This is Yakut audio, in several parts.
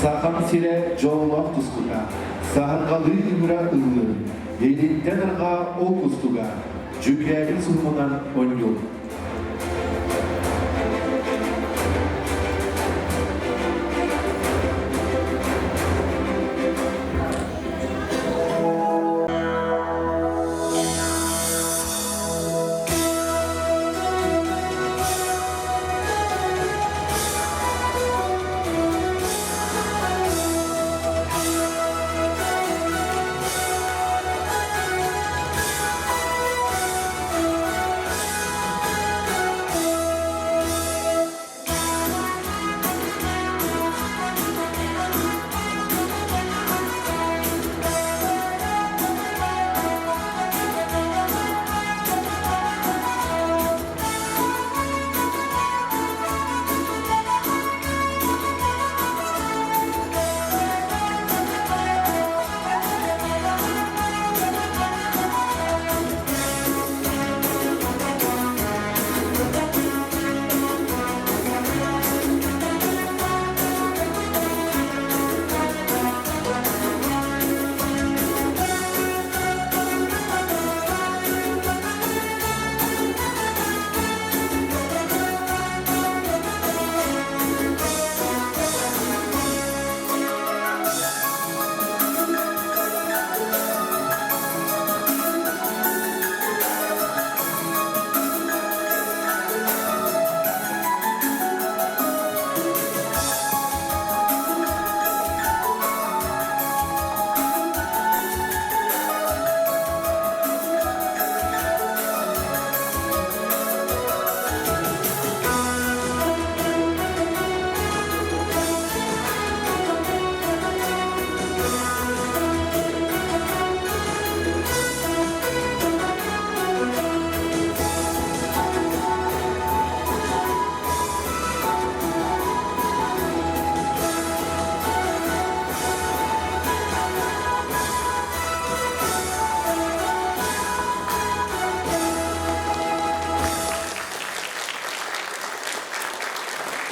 Сахам сирэ дьоллоох тускута, саһарҕалыы ыҥыра ыллыр, илинтэн арҕаа ол кустуга, дьүкээбил суһумунан оонньуур.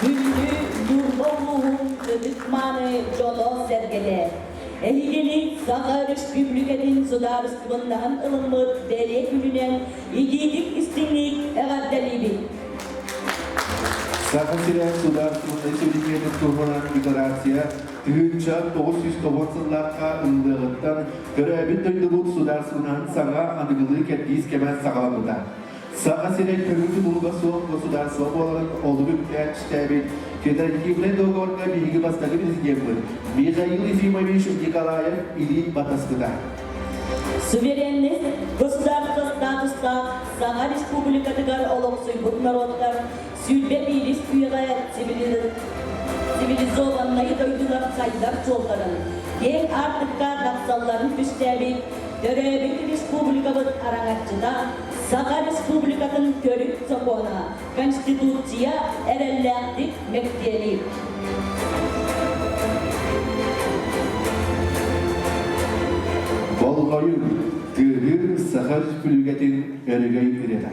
Күндү Ньурба улууһун ытык-мааны дьоно-сэргэтэ! Эһигини Саха Өрөспүүбүлүкэтин судаарыстыбаннаһын ылыммыт бэлиэ күнүнэн итиитик-истиҥник эҕэрдэлиибит! Саха сирэ судаарыстыбаннай суверенитетын туһунан декларация 1990 сыллаахха ыллыаҕыттан төрөөбүт дойдубут судаарыстыбаннаһын саҥа аныгылыы кэрдиис кэмэ саҕаламмыта. Саха сирэ көҥүл тутулуга суох государство буоларын олук үктээн түстээбит федеративнай договорга биһиги бастакы президеммыт Михаил Ефимович Николаев илии батаспыта. Суверенность государство статустаах саҥа республикатыгар олохсуйбут норуоттар 21 үйэҕэ цивилизованнай дойдулар сайдар суолларын, киэҥ аартыкка тахсалларын түстээбит төрөөбүт республикабыт араҥаччыта Саха Республикатын төрүт сокуона, Конституция эрэллээхтик мэктиэлиир. Болҕойуҥ, тыаһыыр Саха Республикатын өрөгөй ырыата.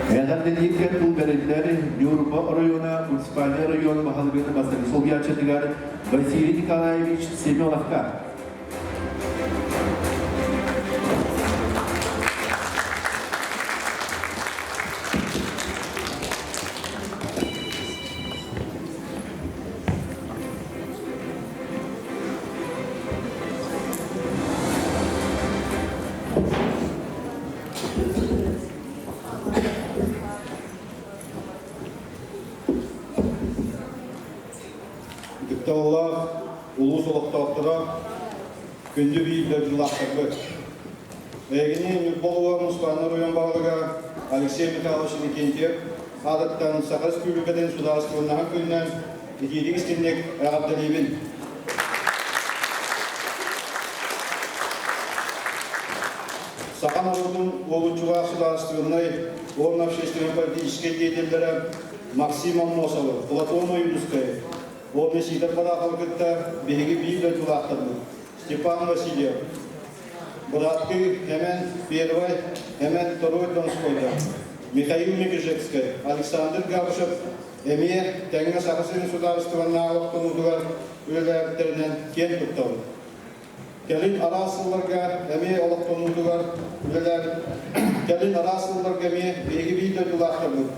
Эҕэрдэлииргэ тыл бэриллэр Ньурба оройуона муниципальнай оройуон баһылыгын бастакы солбуйааччытыгар Василий Николаевич Семеновка. Ытыктабыллаах улуус олохтоохторо, күндү биир дойдулаахтарбыт! Эһигини Ньурба улууһа Муспааннар оройуон баһылыга Алексей Михайлович Иннокентьев аатыттан Саха Республикатын судаарыстыбаннаһын күнүнэн итиитик истиҥник эҕэрдэлиибин! Саха норуотун уолуччулаах судаарыстыбаннай уонна общественно-политическай деятеллэрэ Максим Аммосовы, Платон Ойуунускайы уонна Сидор Бараховы кытта биһиги биир дойдулаахтарбыт Степан Васильев, бырааттыы Эмэн Первай, Эмэн Второй Донскойдар, Михаил Мегежекскэй, Александр Габышев эмиэ тэҥҥэ Саха сирин судаарыстыбаннааҕы олохтонуутугар үлэлээбиттэринэн киэн туттабыт. Кэлин араас сылларга эмиэ олохтонуутугар үлэлээбит Кэлин араас сылларга эмиэ биһиги биир дойдулаахтарбыт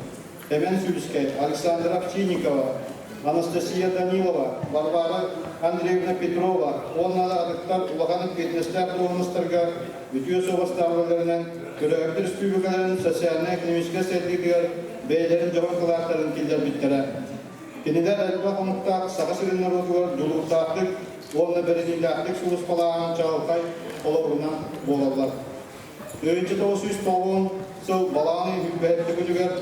Эмэн Сүлүскэй, Александра Овчинникова, Анастасия Данилова, Варвара Андреевна Петрова уонна да атыттар улахан эппиэтинэстээх дуоһунастарга үтүө суобастаах төрөөбүт республикаларын социальнай-экономическай сайдыытыгар бэйэлэрин дьоһун кылааттарын киллэрбиттэрэ. Кинилэр элбэх омуктаах Саха сирин норуотугар дьулуурдаахтык уонна бэриниилээхтик сулууспалааһын чаҕылхай холобурунан буолаллар. 1990 сыл балаҕан ыйын сүүрбэһит күнүгэр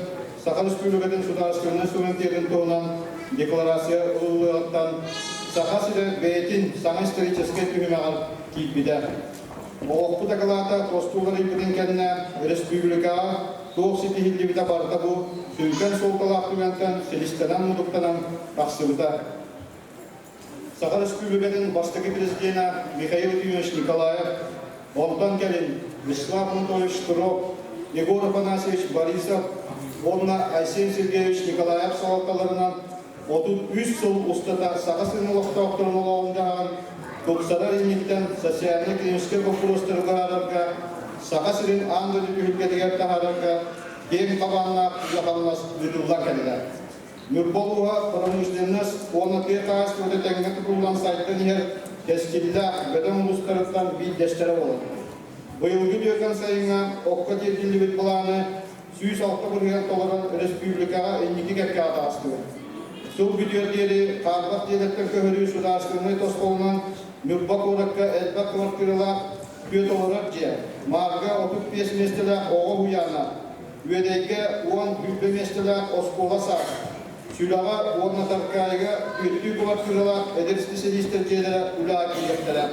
Саха Республикатын судаарыстыбаннай суверенитетын туһунан декларация ылыллыаҕыттан Саха сирэ бэйэтин саҥа историческай түһүмэҕэр киирбитэ. Олохпут акылаата тосту уларыйбытын кэннэ республикаҕа туох ситиһиллибитэ барыта бу сүҥкэн суолталаах түгэнтэн силистэнэн-мутуктанан тахсыбыта. Саха Республикатын бастакы президенэ Михаил Ефимович Николаев, онтон кэлин Вячеслав Анатольевич Штыров, Егор Афанасьевич Борисов уонна Айсен Сергеевич Николаев салалталарынан 33 сыл устата Саха сирин олохтоохторун олоҕун-дьаһаҕын тупсарар инниттэн социальнай-экономическай боппуруостары быһаарарга, Саха сирин аан дойду түһүлгэтигэр таһаарарга киэҥ хабааннаах үлэ-хамнас ыытыллан кэллэ. Ньурба улууһа промышленность уонна тыа хаһаайыстыбата тэҥҥэ тутуллан сайдан иһэр кэскиллээх бөдөҥ улуустарыттан биирдэстэрэ буолар. Быйылгы түөкэн сайыҥҥа окко тиэрдиллибит былааны 106% толорон республикаҕа инники кэккэҕэ таҕыстыбыт. Сыл бүтүөр диэри хаарбах дьиэлэртэн көһөрүү судаарыстыбаннай тосхолунан Ньурба куоракка элбэх квартиралаах түөрт олорор дьиэ, Маарга 35 миэстэлээх оҕо уһуйаана, Үөдэйгэ 10 20 миэстэлээх оскуола саас, Сүлэҕэ уонна Таркаайыга түөртүү квартиралаах эдэр исписэлиистэр дьиэлэрэ үлэҕэ киириэхтэрэ.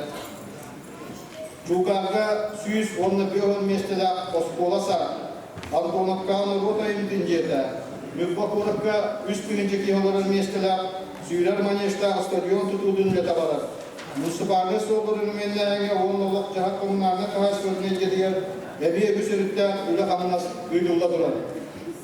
Чуукаарга 100 уонна 50 миэстэлээх оскуола саас, Антоновкаҕа норуот айымньытын дьиэтэ, Ньурба куоракка 3000 киһи олорор миэстэлээх сүүрэр манежтаах стадион тутуутун үлэтэ барар. Муниципальнай суоллар өрөмүөннээһиҥҥэ уонна олох-дьаһах коммунальнай хаһаайыстыбатын эйгэтигэр эбии үгүс өрүттээх үлэ-хамнас ыытылла турар.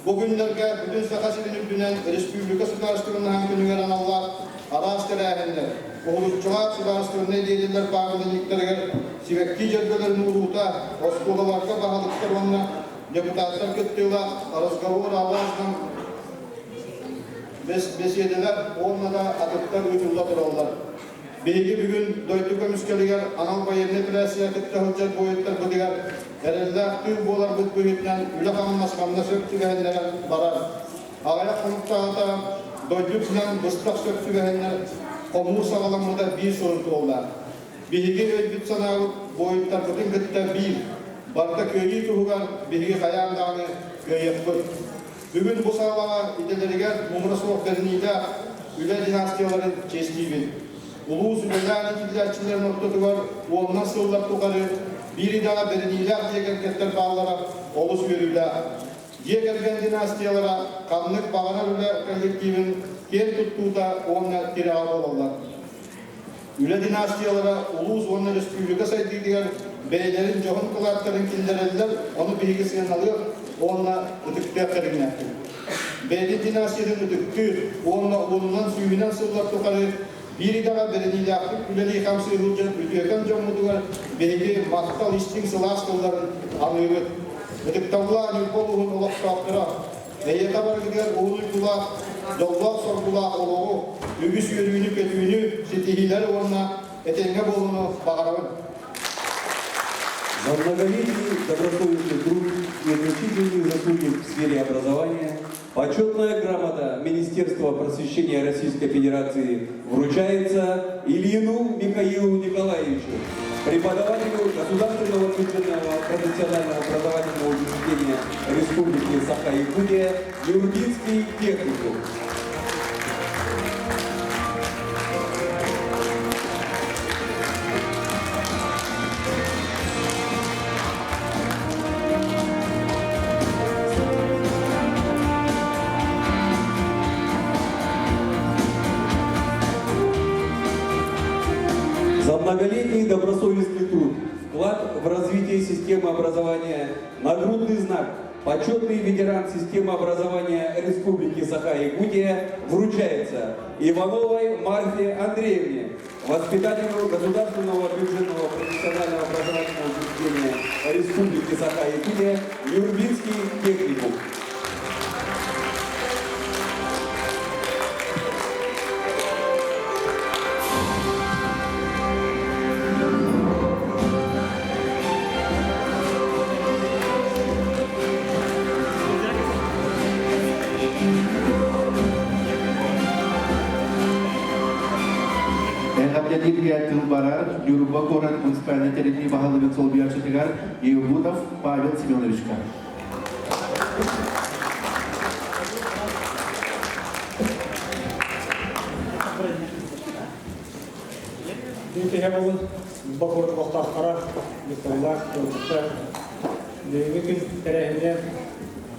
Бу күннэргэ бүтүн Саха сирин үрдүнэн республика судаарыстыбаннаһын күнүгэр аналлаах араас тэрээһиннэр, уһулуччулаах судаарыстыбаннай деятеллэр пааматынньыктарыгар сибэкки дьөрбөлөрүн ууруута, оскуолаларга баһылыктар уонна депутаттар кыттыылаах разговор о важном бэсиэдэлэр уонна да атыттар ыытылла тураллар. Биһиги бүгүн дойду көмүскэлигэр анал байыаннай эпэрээссийэ кытта сылдьар буойуттарбытыгар эрэллээх тыыл буоларбыт быһыытынан үлэ-хамнас манна сөп түбэһиннэрэн барар. Аҕыйах хонуктааҕыта дойду үрдүнэн быстах сөп түбэһиннэр хомуур саҕаламмыта биир сылын туолла. Биһиги өйбүт-санаабыт буойуттарбытын кытта биир, барыта кыайыы туһугар биһиги хайаан даҕаны кыайыахпыт. Бүгүн бу саалаҕа идэлэригэр муҥура суох бэриниилээх үлэ династияларын чиэстиибин. Улуус үлэлээн иитиллээччилэрин ортотугар уонунан сыллар тухары биир идэҕэ бэриниилээх дьиэ кэргэттэр бааллара олус үөрүүлээх. Дьиэ кэргэн династиялара ханнык баҕарар үлэ коллективын киэн туттуута уонна тирэҕэ буолаллар. Үлэ династиялара улуус уонна республика сайдыытыгар бэйэлэрин дьоһун кылааттарын киллэрэллэр, ону биһиги сыаналыах уонна ытыктыах кэриҥнээхпит. Бэйэтин династиятын ытыктыыр уонна уонунан сүүһүнэн сыллар тухары биир идэҕэ бэриниилээхтик үлэлии-хамсыы сылдьар үтүөкэн дьоммутугар биһиги махтал истиҥ сылаас тылларын аныыбыт. Ытыктабыллаах Ньурба улууһун олохтоохторо, эйиэхэ барыгытыгар уһун уйгулаах, дьоллоох-соргулаах олоҕу, үгүс үөрүүнү-көтүүнү, ситиһиилэри уонна этэҥҥэ буолууну баҕарабын. За многолетний добросовестный труд и значительные заслуги в сфере образования почетная грамота Министерства просвещения Российской Федерации вручается Ильину Михаилу Николаевичу, преподавателю Государственного бюджетного профессионального образовательного учреждения Республики Саха-Якутия Нюрбинский техникум. За многолетний добросовестный труд, вклад в развитие системы образования, нагрудный знак «Почетный ветеран системы образования Республики Саха-Якутия» вручается Ивановой Марфе Андреевне, воспитателю Государственного бюджетного профессионального образовательного учреждения Республики Саха-Якутия Нюрбинский техникум. Эҕэрдэлииргэ тыл барар Ньурба куорат муниципальнай тэриллии баһылыгын солбуйааччытыгар Евбутов Павел Семеновичка. Киһи болун бокур олохтоохторо Викторлаах Кылбыттар бүгүҥҥү күн тэрээһининэн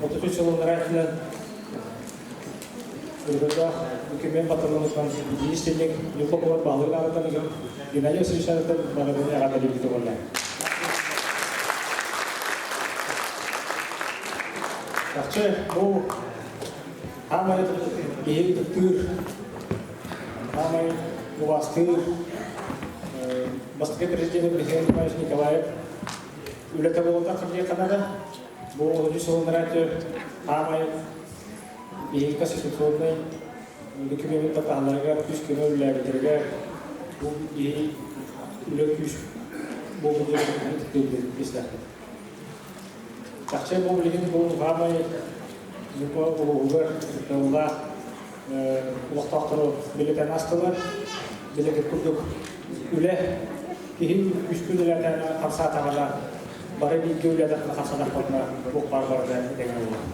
33 сылын өттүнэн Ыргырдаах документ батарыллыбытынан Денис Тенник Ньурба куорат баһылыгын аатыттан Геннадий Васильевич аатыттан барыбын эҕэрдэлиибит буолла. Чахчы бу хаамай киһи ытыктыыр, хаамай убаастыыр бастакы президент Михаил Николаевич Николаев үлэтэ буолбатах диэххэ наада. Бу отут сылын хаамай Биһиги конституционнай документ татааларыгар күүс-көмө үлэлээбиттэригэр бу киһи үлэ күүс буолбутун истэхпит. Чахчы бу билигин бу хаамай Ньурба улууһугар тыллаах олохтоохтору билэтэн астылар. Билигин курдук үлэ киһи күүскэ үлэлээтэҕинэ хамсаатаҕына бары бииргэ үлэлээтэххинэ хамсаатахпытына туох баар барыта этэҥҥэ буолар.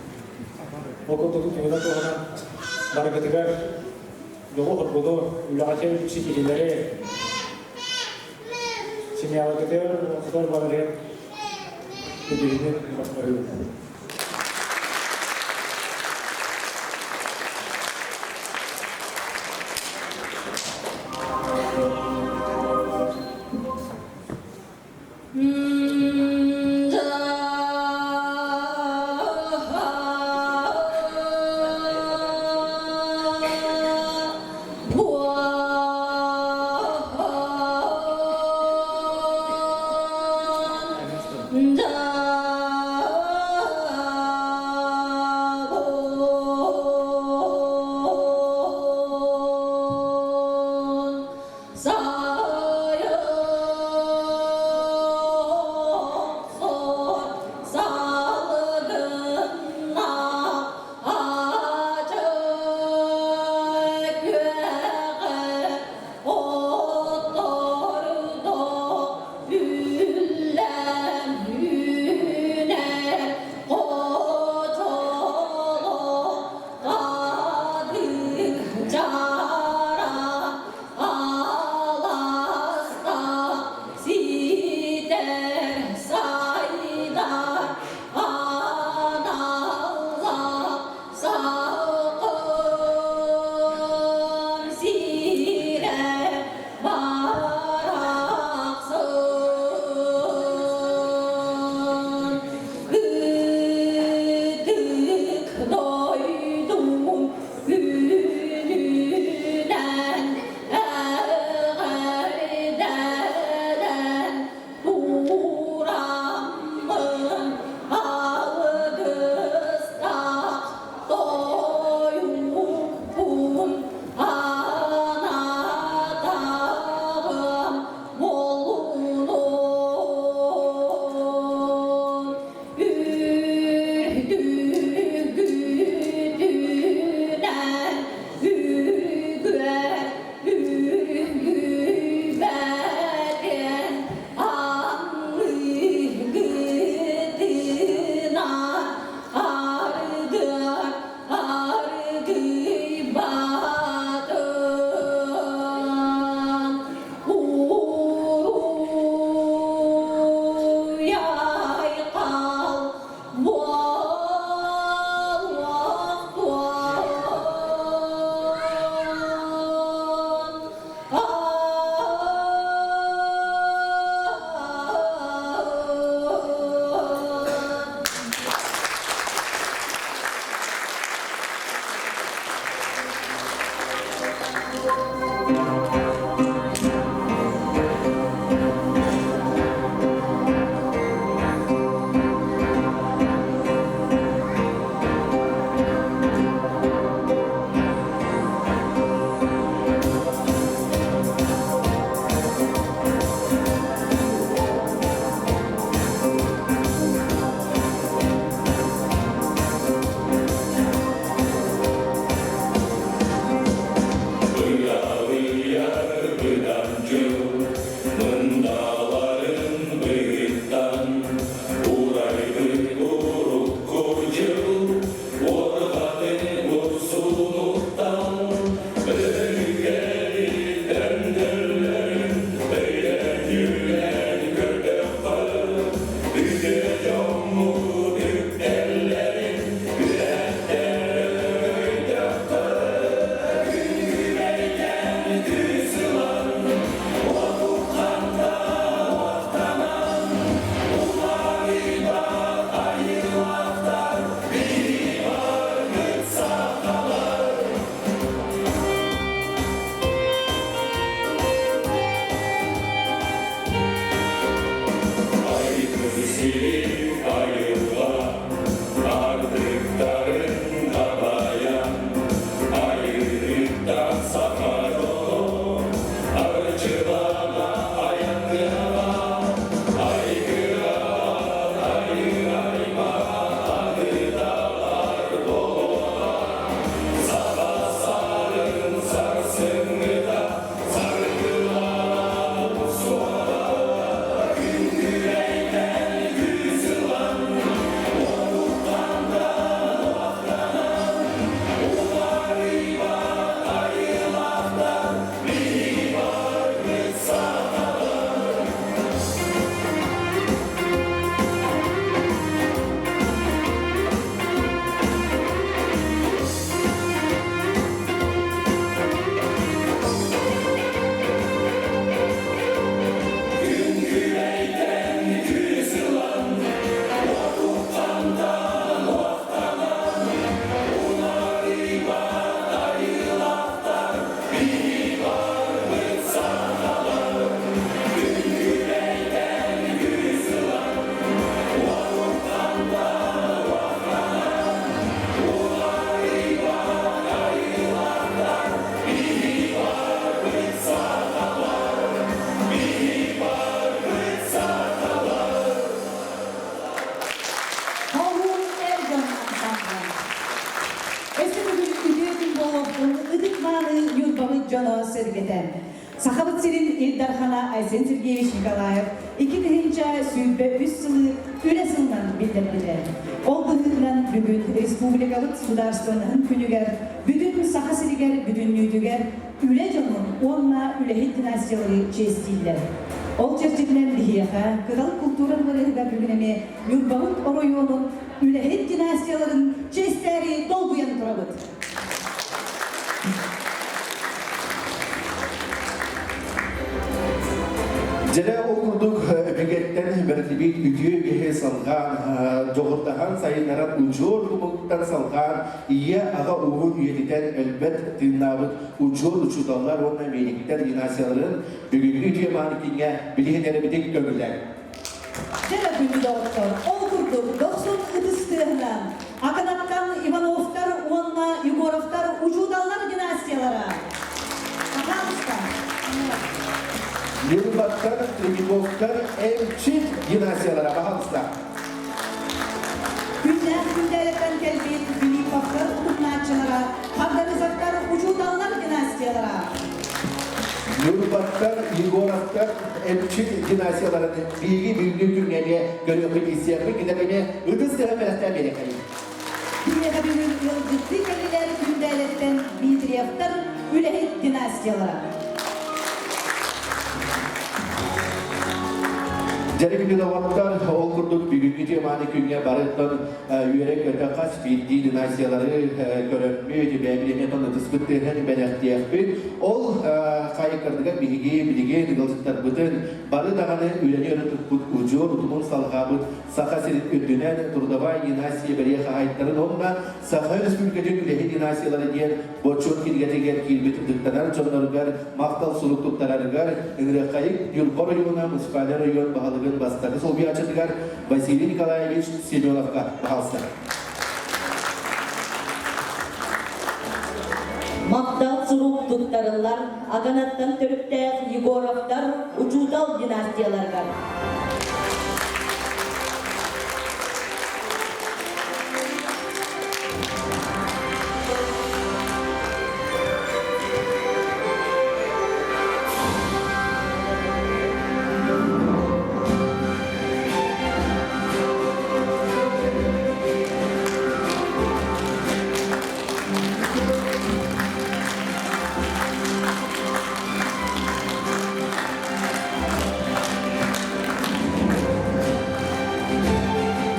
Ол курдук түһүнэ туһунан барыгытыгар дьолу-соргуну, үлэҕитин ситиһиилэри, семьяларгытыгар хотор барарыгар үтүөнү баҕарабын. Хоһуун эр дьон ансамбла. Өссө бүгүн үтүө күн буолуохтун ытык-мааны Ньурбабыт дьоно-сэргэтэ. Сахабыт сирин Ил Дархана Айсен Сергеевич Николаев 2023 сылы үлэ сылынан биллэрдилэр. Ол быһыытынан бүгүн республикабыт судаарыстыбаннаһын күнүгэр бүтүн Саха сиригэр бүтүннүүтүгэр үлэ дьонун уонна үлэһит династиялары чиэстииллэр. Ол чэрчитинэн биһиэхэ Кыталык култуура дыбарыаһыгар бүгүн эмиэ Ньурбабыт оройуонун үлэһит династияларын чиэстээри долгуйан турабыт. Дьэ, ол курдук өбүгэттэн бэриллибит үтүө үгэһи салҕаан, дьоҕурдаһан сайыннаран удьуор тумулуттан салҕаан ийэ аҕа ууһун үйэтитэн өлбөт тыыннаабыт удьуор учууталлар уонна медиктэр династияларын бүгүҥҥү үтүө мааны билиһиннэрэбитин көҥүллээҥ. Дьэ күндү доҕоттор, ол курдук дохсун ытыс тыаһынан Аканаттан Ивановтар уонна Егоровтар учууталлар династиялара. Пожалуйста. Ньурбаттар, Третьяковтар эмчит династиялара, пожалуйста. Күннээх күндээрэттэн кэлбит Филипповтар утумнааччылара, Хардарызовтар учууталлар династиялара. Ньурбаттар, Егоровтар эмчит династияларын биһиги бүгүҥҥү күҥҥэ эмиэ көрүөхпүт, истиэхпит, кинилэр эмиэ ытыс тыаһа бэлэхтээн биэриэххэйиҥ. Биһиэхэ бүгүн ыалдьыттыы кэллилэр Күндээлэттэн Дмитриевтар үлэһит династиялара. Дьэрик доҕоттор, ол курдук бүгүҥҥү теманы күҥҥэ барыттан үөрэ-көтө хас биирдии династиялары көрөммүт, бэйэбитин ытыспыт тыаһын бэлэхтиэхпит. Ол хайыккардыгар биһиги билигин ыалдьыттарбытын бары даҕаны үлэни өрө туппут удьуор утумун салҕаабыт Саха сирин үрдүнэн трудовая династия бэлиэ хаһаайыттарын уонна Саха Республикатын үлэһит династиялара диэн бочуот кинигэтигэр киирбит ытыктанар дьонноругар махтал сурук туттарарыгар Ыҥырыаххайык Ньурба оройуона муниципальнай оройуон баһылыгын бастакы солбуйааччытыгар Василий Николаевич Семеновка баһалса. Махтал сурук туттарыллар Аганаттан төрүттээх Егоровтар учуутал династияларыгар.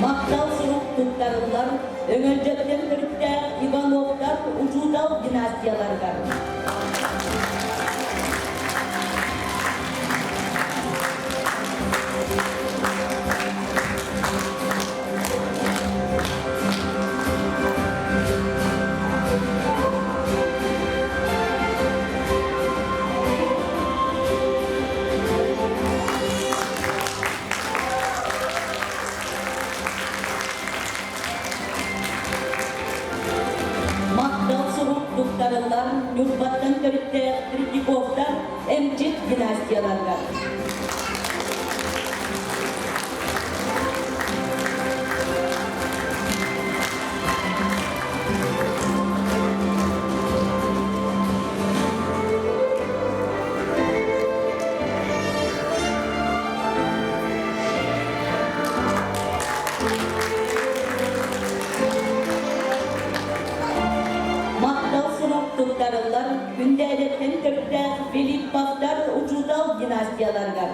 Махтал сурук туттарыллар Өҥөлдьөттөн төрүттээх Ивановтар учуутал династияларыгар. Махтал сурук туттарыллар Ньурбаттан төрүттээх Третьяковтар эмчит династияларыгар. Махтал сурук туттарыллар Күндээдэттэн төрүттээх Филипповтар учуутал династияларыгар.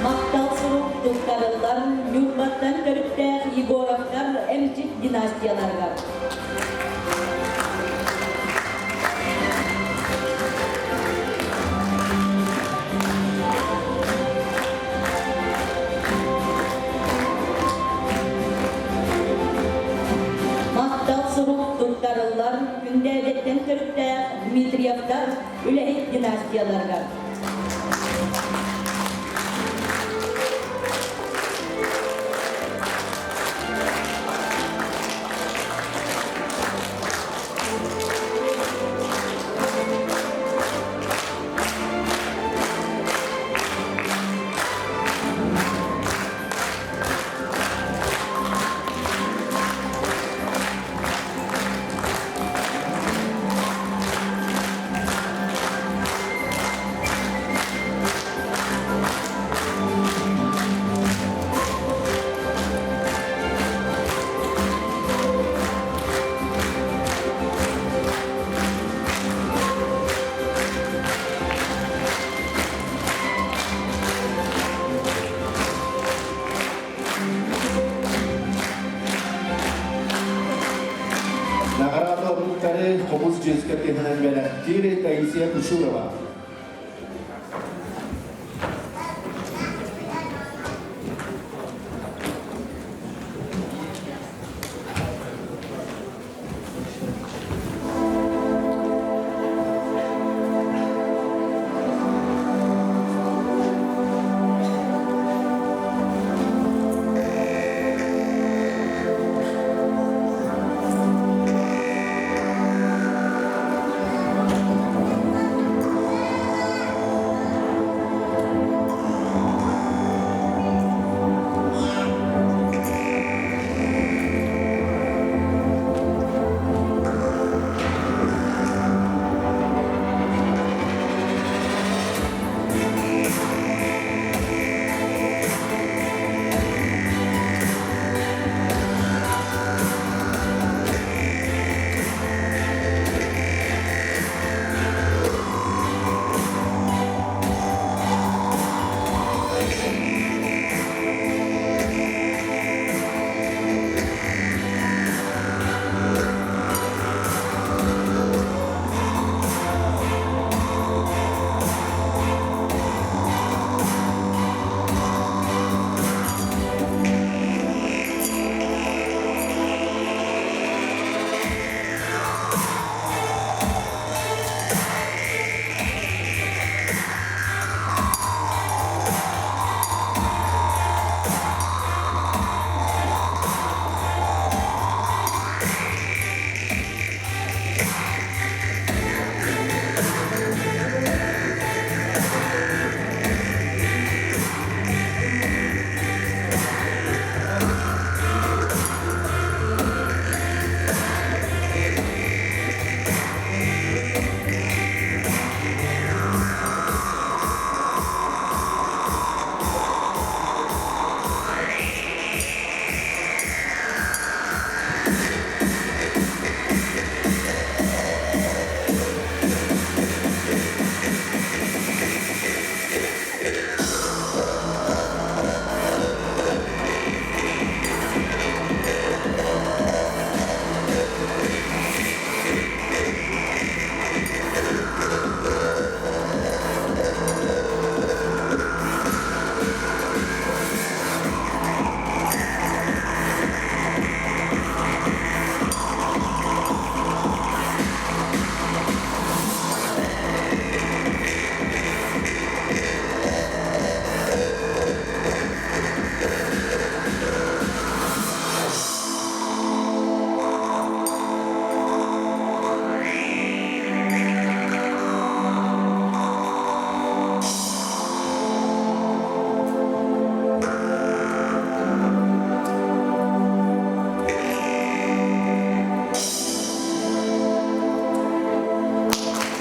Махтал сурук туттарыллар Ньурбаттан төрүттээх Егоровтар эмчит династияларыгар. Махтал сурук туттарыллар Күндээдэттэн төрүттээх Дмитриевтар үлэһит династияларыгар. Наҕараадалабыттары хомус дьиэскэ тыһынан бэлэхтиир Таисия Кушурова.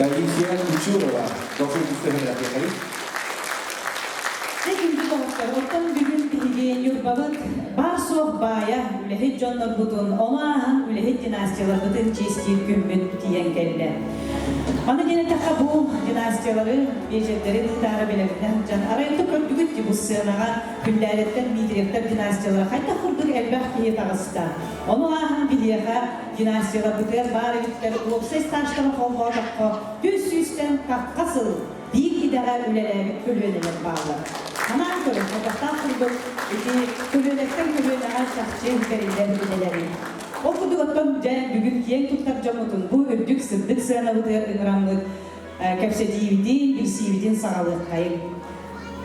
Таисия Кучурова. Дохуй түстэһин Дьэ күндү доҕоттор, оттон бүгүн биһиги Ньурбабыт баар-суох баайа, үлэһит дьоннорбутун, ону ааһан үлэһит династияларбытын чиэстиир күммүт тиийэн кэллэ. Маны диэн эттэххэ, бу династиялары, биэчэрдэри ыытаары бэлэмнээх дьон арай то көрдүгүт дии бу сценаҕа Күндээдэттэн Дмитриевтэр династиялара хайдах курдук элбэх киһи таҕыста. Ону ааһан биһиэхэ династияларбытыгар баар эбиттэр уопсай стажтарын холбоотоххо 300-тэн тахха сыл биир идэҕэ үлэлээбит көлүөнэлэр бааллар. Санаан көрүҥ, хайдахтаах курдук ити көлүөнэттэн көлүөнэҕэ чахчы бэриллэр идэлэри. Ол курдук оттон дьэ бүгүн киэҥ туттар дьоммутун бу үрдүк сырдык сыанабытыгар ыҥыраммыт кэпсэтиибитин, билсиибитин саҕалыаххайыҥ.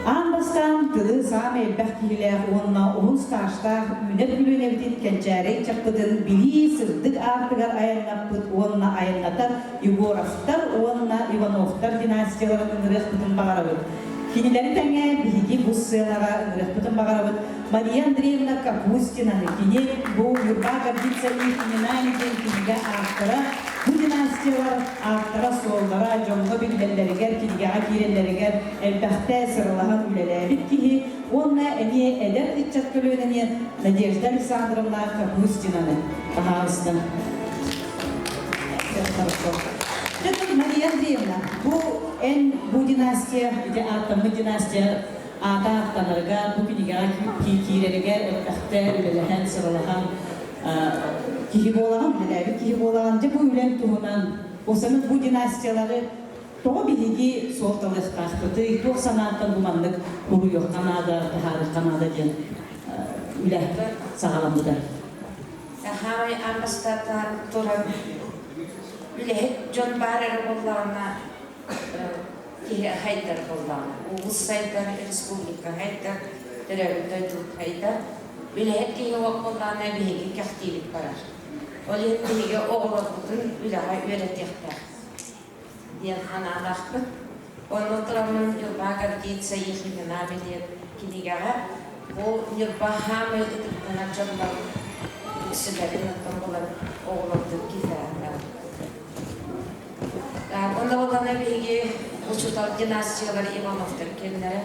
Аан бастаан тылы саамай элбэх киһилээх уонна уһун стажтаах үүнэр көлүөнэбитин кэнчээри ыччаппытын билии сырдык аартыгар айаннаппыт уонна айаннатар Егоровтар уонна Ивановтар династияларын ыҥырыахпытын баҕарабыт. Кинилэри тэҥэ биһиги бу сценаҕа ыҥырыахпытын баҕарабыт Мария Андреевна Капустинаны, кини бу Ньурба гордится их именами диэн кинигэ автора, бу династиялар ааттара-суоллара дьоҥҥо биллэллэригэр, кинигэҕэ киирэллэригэр элбэхтэ сыралаһан үлэлээбит киһи уонна эмиэ эдэр ыччат көлүөнэни Надежда Александровна Капустинаны. Пожалуйста. Хорошо. Мария Андреевна, бу эн бу династия, ити ааттаммыт династия аата ааттанарыгар, бу кинигэҕэ киирэригэр элбэхтэ үлэлэһэн, сыралаһан киһи буолаҕын, үлэлээбит киһи буолаҕын. Дьэ бу үлэҥ туһунан, осаны бу династиялары тоҕо биһиги суолталыахтаахпытый, туох санааттан бу маннык уруйуохха наада, таһаарыахха наада диэн үлэ саҕаламмыта. Хаамай аан бастатан туран үлэһит дьон баар эрэ буоллаҕына киһи хайдар буоллаҕына улуус сайдар, республика хайдар, төрөөбүт дойдубут хайдар. Үлэһит киһи уох буоллаҕына биһиги кэхтиибит барар. Ол иһин биһиги оҕолорбутун үлэҕэ үөрэтиэхтээх диэн санаалаахпыт. Онно тураммын Ньурба гордится их именами диэн кинигэҕэ бу Ньурба хаамай ытыктанар дьоннор үксүлэрин оттон булан оҕолордун киллэрэн Онно буоллаҕына биһиги учуутал династиялар Ивановтар кэллэрэ.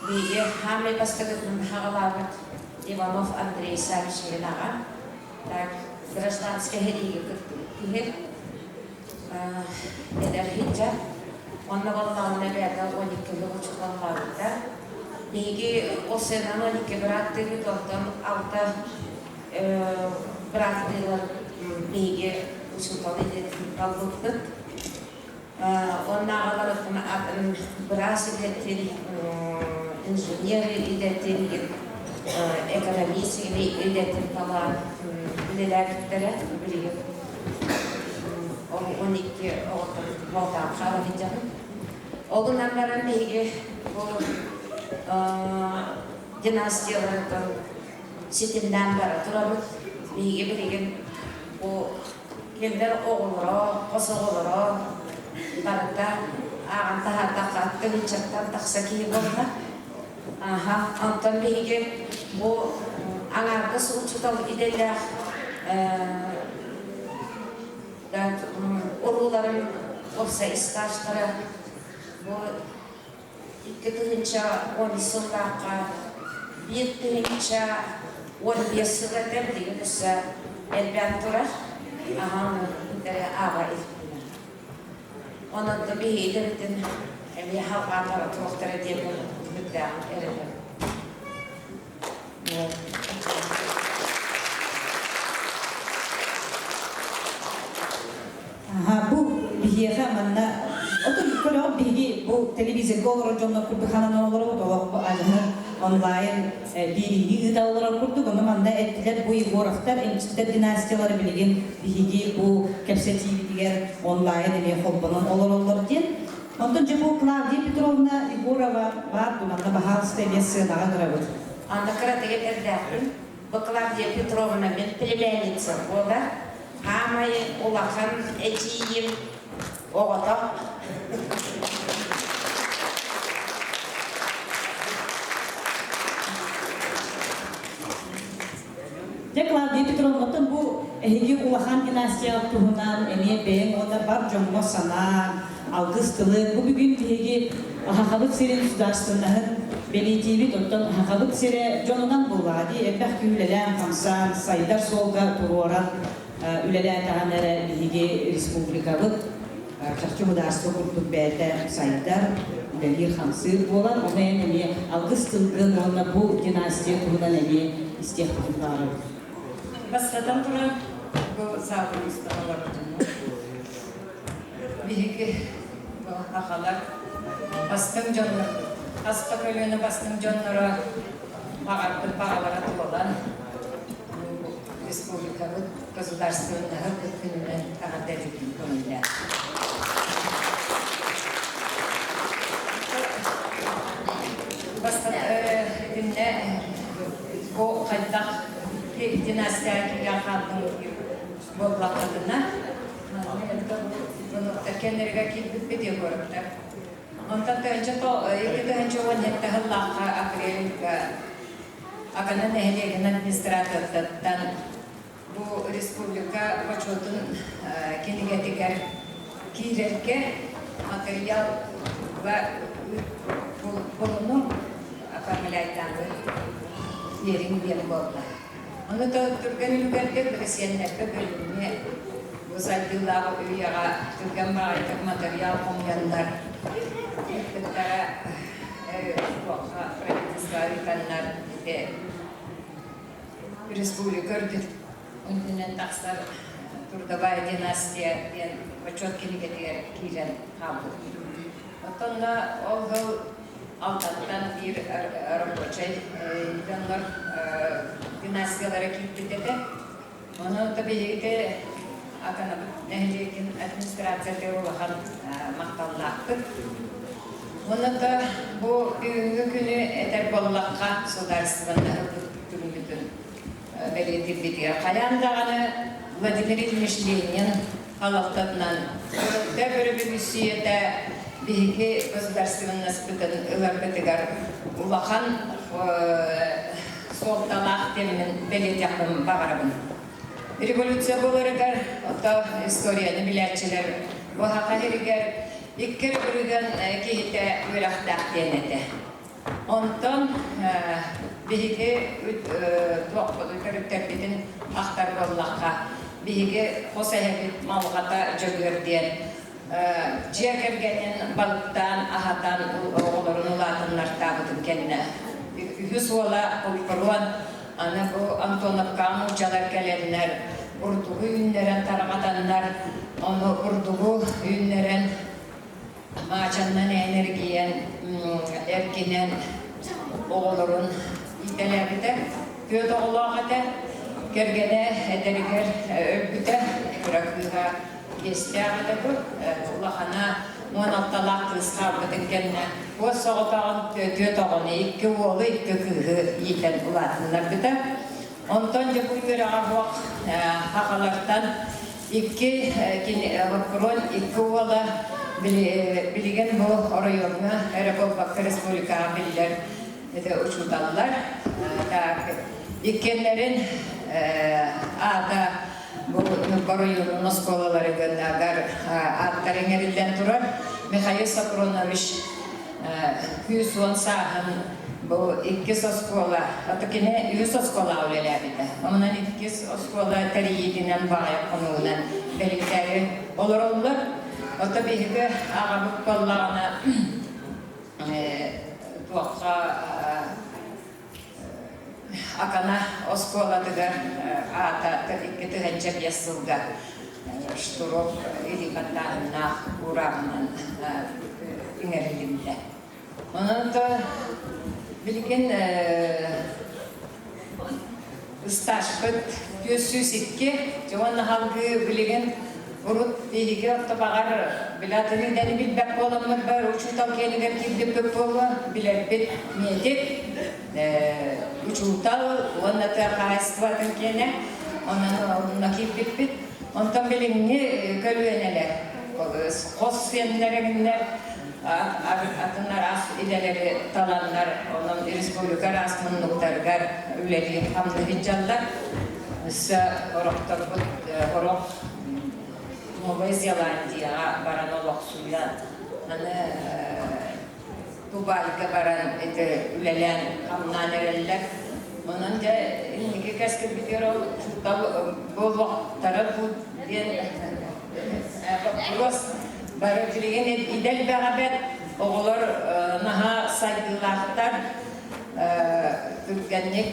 Биһиги хаамай бастакытын хаҕалаабыт Иванов Андрей Савич аҕа. Так, гражданскай сэриигэ кыттыбыт киһи. Эдэр иһитчэ. Онно буоллаҕына бэйэтэ 12 жыл учууталлаабыта. Биһиги ол сыанан 12 бырааттыыбыт, онтон алта бырааттыылар биһиги учуутал идэтин талбыппыт. Онно аҕаларыттан атын быраас идэтин, инженер идэтин, экономист идэтин талаан үлэлээбиттэрэ. Билигин 12 оҕоттон буолтаан хаала сылдьабын. Ол гынан баран биһиги бу династияларыттан ситимнээн бара турабыт. Биһиги билигин бу кинилэр оҕолоро, хос оҕолоро барыта ааҕан таһаардахха тыһыынчаттан тахса киһи буолла. Аха, онтон биһиги бу аҥаардас учуутал идэлээх урууларын уопсай стажтара бу 2010 сыллаахха 1015 сыл этэ, билигин өссө элбээн турар. Аһаан ааҕа иликтинэр. Онон да биһиги идэбитин эмиэ халҕаан бара туруохтара диэн үмүттээҕин эрэнэбин. Бу биһиэхэ манна отун көрөҕүт биһиги бу телевизорга олорор дьоннор курдук ханан олоробут олох бу аныгы онлайн биэриини ыыта олорор курдук ону манна эттилэр бу Егоровтар эмчиттэр династиялара билигин биһиги бу кэпсэтиибитигэр онлайн эмиэ холбонон олороллор диэн онтон дьэ бу Клавдия Петровна Егорова баар ду манна баһаалыста эмиэ сыанаҕа ыҥырабыт Анда кыратык этэрдээхпин бу Клавдия Петровна мин племянница буолар Хаамай улахан эдьиийим оҕото. Дьэ, Клавдия Петровнаттан бу Эһиги улахан династия туһунан эмиэ бэйэҥ уонна бар дьоҥҥо санаан, алгыс тылы бу бүгүн биһиги Сахабыт сирин судаарыстыбаннаһын бэлиэтиибит, оттон Сахабыт сирэ дьонунан буоллаҕа дии, элбэх күүһүлэлээн-хамсаан, сайдар суолга туруоран үлэлээтэҕинэ эрэ биһиги республикабыт чахчы судаарыстыба курдук бэйэтэ сайдар, үлэлиир-хамсыыр буолар. Ону эн эмиэ алгыс тылгын уонна бу династия туһунан эмиэ истиэхпитин баҕарабыт. Бастатан туран, бу саалын устан олордунум. Биһиги бу сахалар бастыҥ дьоннорбут, хас да көлүөнэ бастыҥ дьонноро баҕарбыт баҕалара туолан, бу республикабыт государственноһы күнүнэн эҕэрдэлиирбин көҥүллээх. Бастакы итиннэ бу хайдах династия киирэн хаалбын буоллаххытына, Ивановтар кэннэригэр киирбиппит Егоровтар. Онтон 2017 сыллаахха апрельга Акана нэһилиэгин администраторыттан бу республика бочуотун кинигэтигэр киирэргэ матырыйаал булунум оформляйдаабыт биэриҥ диэн буолла. Ону түргэн үлүгэргэ бэрэсиэннэргэ бөлүҥҥэ бу сайдыылаах үйэҕэ түргэн баҕайытык матырыйаал хомуйаннар ыыппыттара туохха правительство ыытаннар ити республика үрдүнэн тахсар трудовая династия диэн отчет кинигэтигэр киирэн хаалбыт. Оттон ол сыл Алтантан биир рабочай дьоннор династиялара киирбит этэ. Ону биһиги Аканабыт нэһилиэгин администрацията улахан махталлаахпыт. Уонна да бу бүгүҥҥү күнү этэр буоллахха судаарыстыбаннаһы күммүтүн бэлиэтиирбитигэр хайаан даҕаны Владимир Ильич Ленин халалтатынан Өктөөп өрөбөлүүссүйэтэ биһиги государственностьпытын ыларбытыгар улахан суолталаах диэммин бэлиэтиэхпин баҕарабын. Революция буоларыгар, ото историяны билээччилэр бу саха сиригэр икки өрүгэн киһитэ үөрэхтээх диэн этэ. Онтон биһиги туохпутун төрүттэрбитин ахтар буоллахха, биһиги хос эһэбит Малҕата Дьөгүөр диэн дьиэ кэргэнин балыктаан, аһатан, оҕолорун улаатыннартаабытын кэннэ үһүс уола Кулпуруон аны бу Антоновкаҕа нууччалар кэлэннэр бурдугу үүннэрэн тарҕатаннар, ону бурдугу үүннэрэн Маачаннан эргийэн, эргинэн оҕолорун иитэлээбитэ. Түөрт оҕолоох этэ. Кэргэнэ эдэригэр өлбүтэ. Кыра кыыһа биэстээх этэ бу. Улахана 16-лаах кыыс хаалбытын кэннэ уос соҕотоҕун түөрт оҕону, икки уолу, икки кыыһы иитэн улаатыннарбыта. Онтон дьэ бу үөрэҕэ суох сахалартан Икки боппуруон икки уола билигин бу оройуоҥҥа эрэ буолбакка республикаҕа биллэр учууталлар. Так, иккиэннэрин аата бу Ньурба оройуонун оскуолаларыгар ааттар иҥэриллэн турар. Михаил Сапронович 110 сааһын бу иккис оскуола, ото кини үһүс оскуолаҕа үлэлээбитэ. Онон иккис оскуола тэрийиитинэн баҕайы хонугунан бэлиэтээри олороллор. Ото биһиги аҕабыт буоллаҕына туохха Акана оскуолатыгар аата 2005 сылга Штуров илии баттааһыннаах уурааҕынан иҥэриллибитэ. Онон билигин ыстаажпыт 402, уонна салгыы билигин урут биһиги орто баҕар билэ тылы билбэт буоламмыт бар учуутал киэнигэр киирбиппит буолуо билэрбит медик учуутал уонна тыа хаһаайыстыбатын киэнэ онон онно киирбиппит онтон билиҥҥи көлүөнэлэр хос сиэннэригиннэр атын араас идэлэри таланнар онон республика араас муннуктарыгар үлэлии хамныы сылдьаллар өссө орохторбут. Сорох Новая Зеландияҕа баран олохсуйан, аны Дубайга баран ити үлэлээн хамнаан эрэллэр. Онон дьэ инники кэскилбитигэр ол учуутал буолуохтара дуу диэн боппуруос бары билигин идэ элбэҕэ бэрт оҕолор наһаа сайдыылаахтар, түргэнник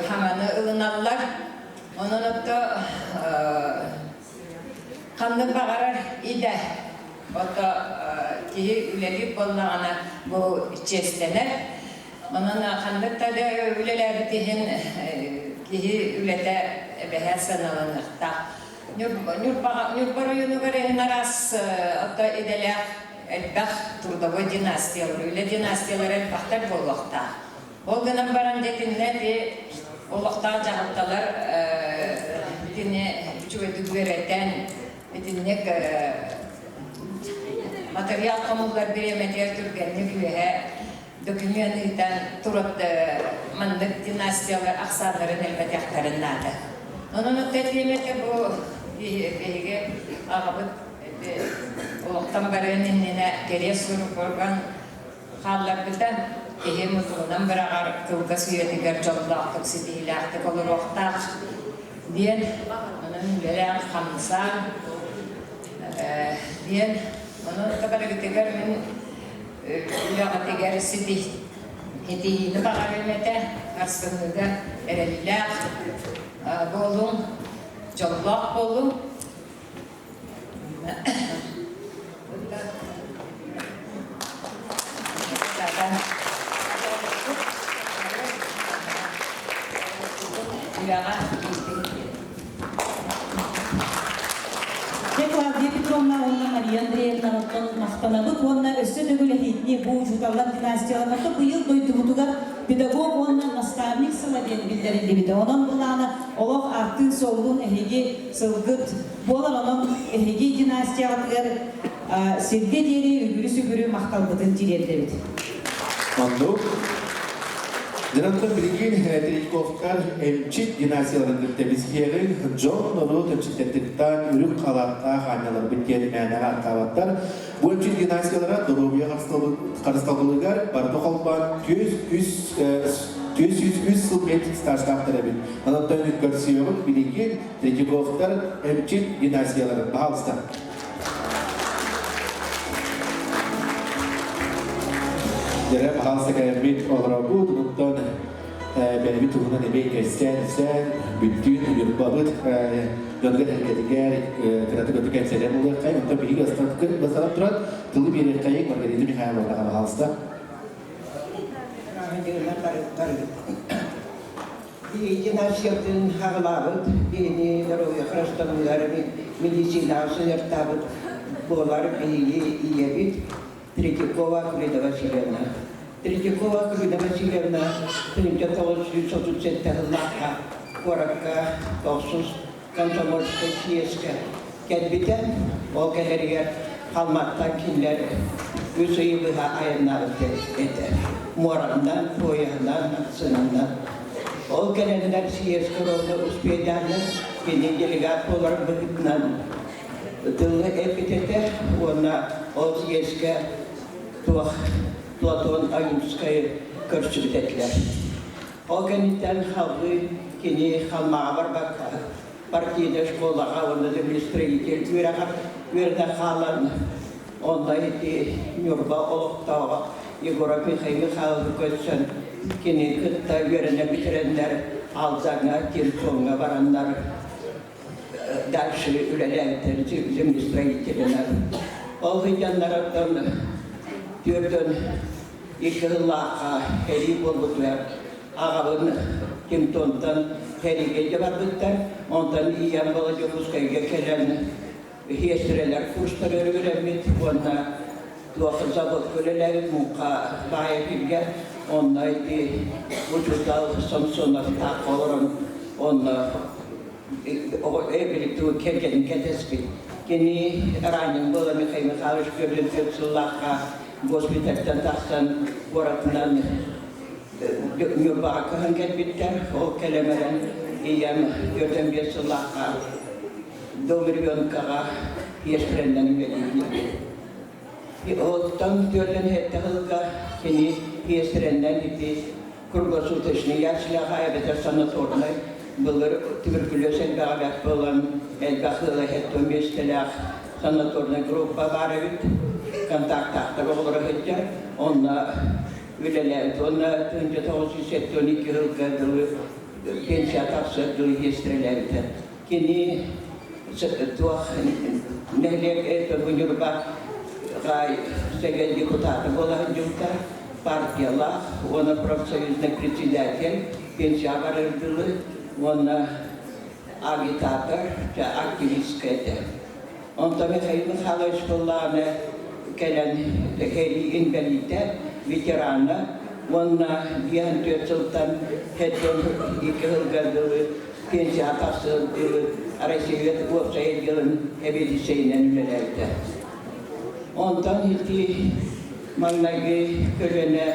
хаҥаны ылыналлар. Онон отто ханнык баҕарар идэ ото киһи үлэлиир буоллаҕына бу чиэстэнэр. Онон ханнык да үлэлээбит иһин киһи үлэтэ эбэһээт сыаналаныахтаах. Ньурба оройуонугар иһин араас ото идэлээх элбэх трудовой династиялар, үлэ династиялара элбэхтэр буолуохтаах. Ол гынан баран дьэ итиннэ ити олохтоох дьаһалталар итини үчүгэйдик үөрэтэн итинник матырыйаал хомуллар бириэмэтигэр түргэнник үөһэ документ ыытан турат маннык династиялар ахсааннарын элбэтиэхтэрин наада. Онон оттон этиэмэтэ бу биһиги аҕабыт олохтон барыан иннинэ кэриэс сурук хаалларбыта киһи мутугунан быраҕар кылгас үйэтигэр дьоллоохтук ситиһиилээхтик олоруохтаах диэн онон үлэлээн хамсаан диэн онон барыгытыгар мин үлэҕитигэр ситиһиини баҕарыам этэ арсыныга эрэллээх буолуҥ дьоллоох буолуҥ. Дьэ, Клавдия Петровна уонна Мария Андреевна оттон махтанабыт уонна өссө төгүл эһиитини бу учууталлар династияларын оттон быйыл дойдубутугар педагог уонна наставник сыла диэн биллэриллибитэ. Онон былаана олох ааттыын-суоллуун эһиги сылгыт буолар. Онон эһиги династияҕытыгар сиргэ диэри үгүрү-сүгүрү махталбытын тириэрдэбит. Оннук. Дьонтон билигин Третьяковтар эмчит династияларын кытта билсиһиэҕиҥ, дьон норуот эмчиттэртиттэн үрүҥ халааттаах аанньаларбыт диэн мээнэҕэ ааттаабаттар. Бу эмчит династиялара доруобуйа харыстабылыгар барыта холбоон 403 сыл медик стажтаахтар эбит. Онон көрсүөҕүн билигин Третьяковтар эмчит династияларын баһаалыста. Дьэрэ баһаалыста кэлэммит олоробут, онтон бэйэбит туһунан эмиэ кэпсээн-ипсээн, бүттүүн Ньурбабыт дьонугар эргэтигэр кыратык өтө кэпсэтэн ылыаххай, онтон биһиги бастатан туран тылы биэриэххэйиҥ Маргарита Михайловнаҕа баһаалыста. Династиятын хаҕылаабыт, биһини здоровье харыстабылыгар медицинаҕа сыһыартаабыт буолар биһиги ийэбит Третьякова Акулина Васильевна. Третьякова Акулина Васильевна 1937 сыллаахха куоракка тохсус комсомольскай съезкэ кэлбитэ. Ол кэлэригэр Халматтан кинилэр үс ыйы быһа айаннаабыт этэ. Муоранан, поеһынан, сынанан. Ол кэлэннэр съезкэ ровно успейдааннар кини делегат буолар быһыытынан тылы эппит этэ уонна ол съезкэ туох Платон Ойунскай көрсүбүт этилэр. Ол кэнниттэн халгыы кини Халмаҕа барбакка партийнай школаҕа уонна землестроитель үөрэҕэр үөрэнэ хаалан онно ити Ньурба олохтооҕо Егоров Михаил Михайловы көрсөн кини кытта үөрэнэ бүтэрэннэр Алдаҥҥа, Киртоҥҥа бараннар дальше үлэлээбиттэр землестроителинэн. Ол сылдьаннарыттан түөртөн икки сыллаахха сэрии буолбутугар аҕабын Тимтонтан сэриигэ илдьэ барбыттар. Онтон ийэм буола Дьокуускайга кэлэн сиэстэрэлэр курстарыгар үөрэммит уонна туох заводка үлэлээбит муҥха баайа сиргэ онно ити учуутал Самсоновтаах олорон онно эбиликтүү кэргэнин кэтэспит. Кини ранен буола Михаил Михайлович Көбүлүн түөрт сыллаахха госпитальтан тахсан куоратынан Ньурбаҕа көһөн кэлбиттэр. Ол кэлэн баран ийэм 45 сыллаахха. Дом ребенкаҕа иэстэринэн үлэлиир. Оттон түөртэн сэттэ сылга кини иэстэринэн ити круглосуточный яслиҕа эбэтэр санаторнай былыр туберкулез элбэҕэ бэрт буолан элбэх ыала сэттэ миэстэлээх санаторнай группа баар эбит. Контактаахтар оҕолоро сылдьар. Онно үлэлээбит. Уонна 1972 сылга дылы пенсия тахсыар дылы иэстэрэлээбитэ. Кини туох нэһилиэк Ньурба Сэгэ депутата буола сылдьыбыта, партиялаах уонна профсоюзный председатель, пенсия барар дылы уонна агитатор, активистка этэ. Онтон Михаил Михайлович буоллаҕына кэлэн сэрии инбэлиитэ, ветерана уонна 54 сылтан 72 сылга дылы пенсияҕа тахсыан дылы Россия уопсай отделын сэбиэдиссэйинэн үлэлээбитэ. Онтон ити маҥнайгы көлүөнэ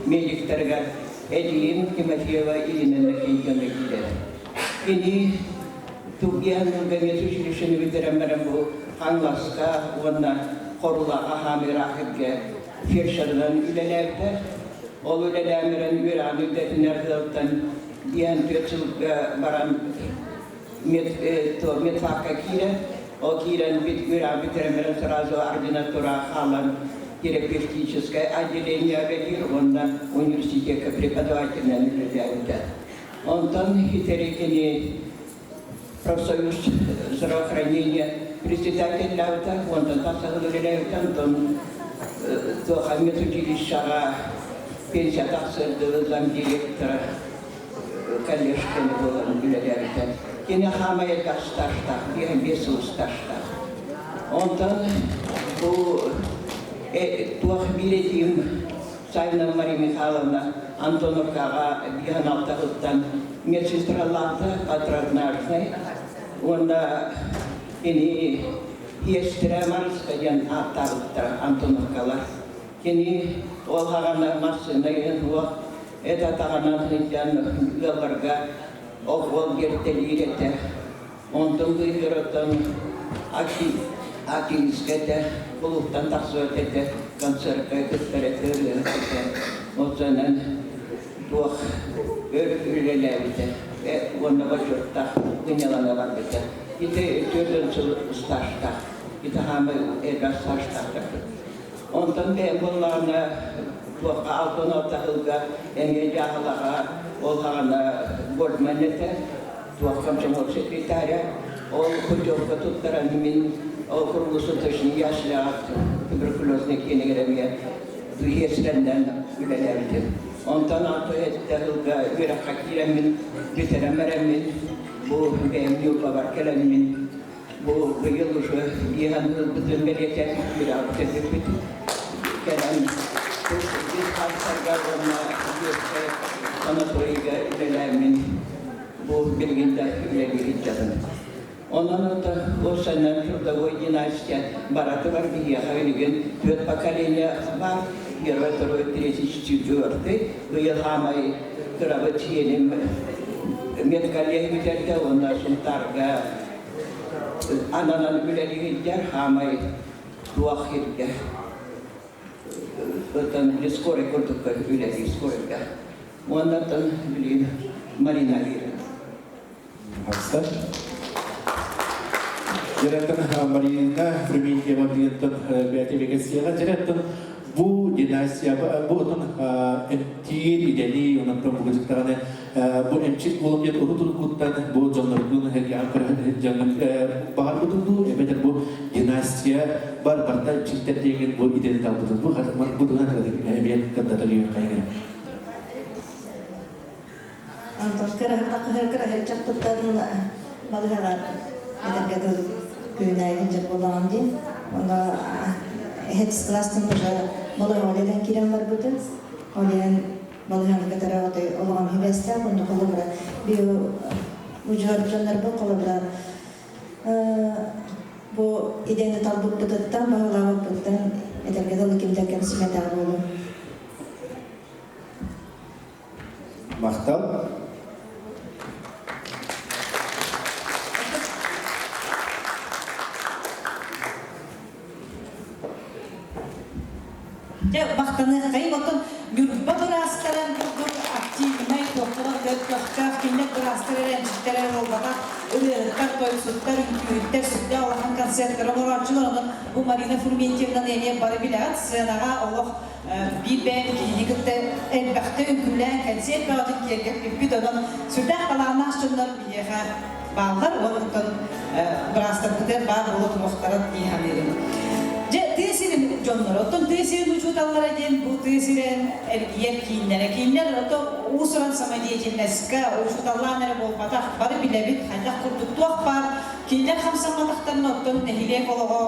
медиктарыгар эдьиийим Тимофеева Ирина Иннокентьевна киирэр. Кини Тургиан медучилищены бүтэрэн баран бу Хаҥаласка уонна Хорулаҕа Хаамыыраахырга фельдшерынан үлэлээбитэ. Ол үлэлээн баран үөрэҕин үрдэтинэр ыалтан диэн түөрт сылга баран медфакка киирэн, ол киирэн үөрэҕин бүтэрэн баран сразу ординатура хаалан терапевтическое отделение үлэлиир уонна университекка преподавателинэн үлэлээбитэ. Онтон итери кини профсоюз здравоохранения председателлээбитэ, онтон тахсаһын үлэлээбитэ, онтон туох медучилищеҕа пенсия тахсыар дылы замдиректора коллежканы буолан үлэлээбитэ. Кини хаамай элбэх стажтаах, биэс сыл стажтаах. Онтон бу туох биир этиим Савина Мария Михайловна Антоновкаҕа биһан алтаһыттан медсестралаахта патронажнай уонна кини Иэстэрэ Марыска диэн ааттаабыттара Антоновкалар. Кини ол хаҕана массыына иһин суох эт атаҕынан сылдьан ыалларга ол биэртэлиир этэ. Онтон быыһыгар активистка этэ, кулууптан тахсыбат этэ, концертка кыттар этэ, ырыаһыт этэ. Онтон туох өр үлэлээбитэ уонна бочуоттаах сынньалаҥа барбыта. Ити 4 сыл стажтаах. Ити хаамай элбэх стажтаахтарбыт. Онтон бэйэм буоллаҕына туохха 66 сылга эмиэ дьааһылаҕа ол хаҕана Гольдман этэ. Туох комсомол секретаря, ол путевка туттаран мин ол круглосуточный ясляҕа туберкулезный киинигэр эмиэ иэсрэннэн үлэлээбитим. Онтон алта сэттэ сылга үөрэххэ киирэммин, бүтэрэн бараммын, бу бэйэм Ньурбабар кэлэммин, бу быйыл уже биэһэн ылбытын бэлиэтээн үөрэҕи бүтэрбиппит. Кэлэн диспансерга уонна санаторийга үлэлээммин Бу билигин да үлэлии сылдьабын. Онон уопсайынан трудовой династия баратыгар биһиэхэ билигин түөрт поколение баар. Первый, второй, третий, четвертый. Быйыл хаамай кырабыт сиэним медколлег бүтэрдэ уонна Сунтаарга ананан үлэлии сылдьар хаамай туох сиргэ оттон скорый курдукка үлэлиир скорыйга. Уоннаттан билигин Марина Вера. Ахса. Директор Марина Фрументьева билиттэн бэйэтэ бэкэсиэҕэ директор бу династия бу отон эмтиир идэли онон бу дьыктаҕаны бу эмчит буолуп диэн урут уруккуттан бу дьонноргун дьоҥҥун баҕарбытын дуу эбэтэр бу династия бар барта эмчиттэр диэҥин бу идэни талбытын бу бу туһунан эмиэ кырдатар үөрэх Онтон кыраһыт туттан балыһалар этэргэ дылы күнээйин дьэ буолаҕын дии. Онно хетс класстан уже балыһа оледен киирэн барбытым. Олен балыһаны кытары отой олоҕом хибэстээх, онно холобура био удьуор дьоннорбун холобура бу идэни талбыппытыттан, баһылаабыппыттан этэргэ дылы кимтэн кэмсимэтэх буолуом. Махтал. Дьэ, махтаныаххайыҥ, оттон Ньурба быраастарын курдук активнай, туохтан көхтөөх кинилэр быраастар эрэ, эмчиттэр эрэ буолбатах, ырыаһыттар, тойуксуттар, үҥкүүһүттэр, сүрдээх улахан концерттары оҥорооччулар. Онон бу Марина Фрументьевнаны эмиэ бары билэҕит, сценаҕа олох биир бэйэм кинини кытта элбэхтэ үҥкүүлээн кэнсиэр бөҕөтүн киэргэппиппит. Онон сүрдээх талааннаах дьоннор биһиэхэ бааллар уонна оттон быраастарбытыгар баар буола туруохтара дии саныыбын. Дьэ, тыа сирин дьонноро, оттон тыа сирин учууталлара диэн бу тыа сирин эргийэр кииннэрэ. Кинилэр ото уус-уран самодеятельноска учууталлаан эрэ буолбатах, бары билэбит, хайдах курдук туох баар. Кинилэр хамсамматахтарына оттон нэһилиэк олоҕо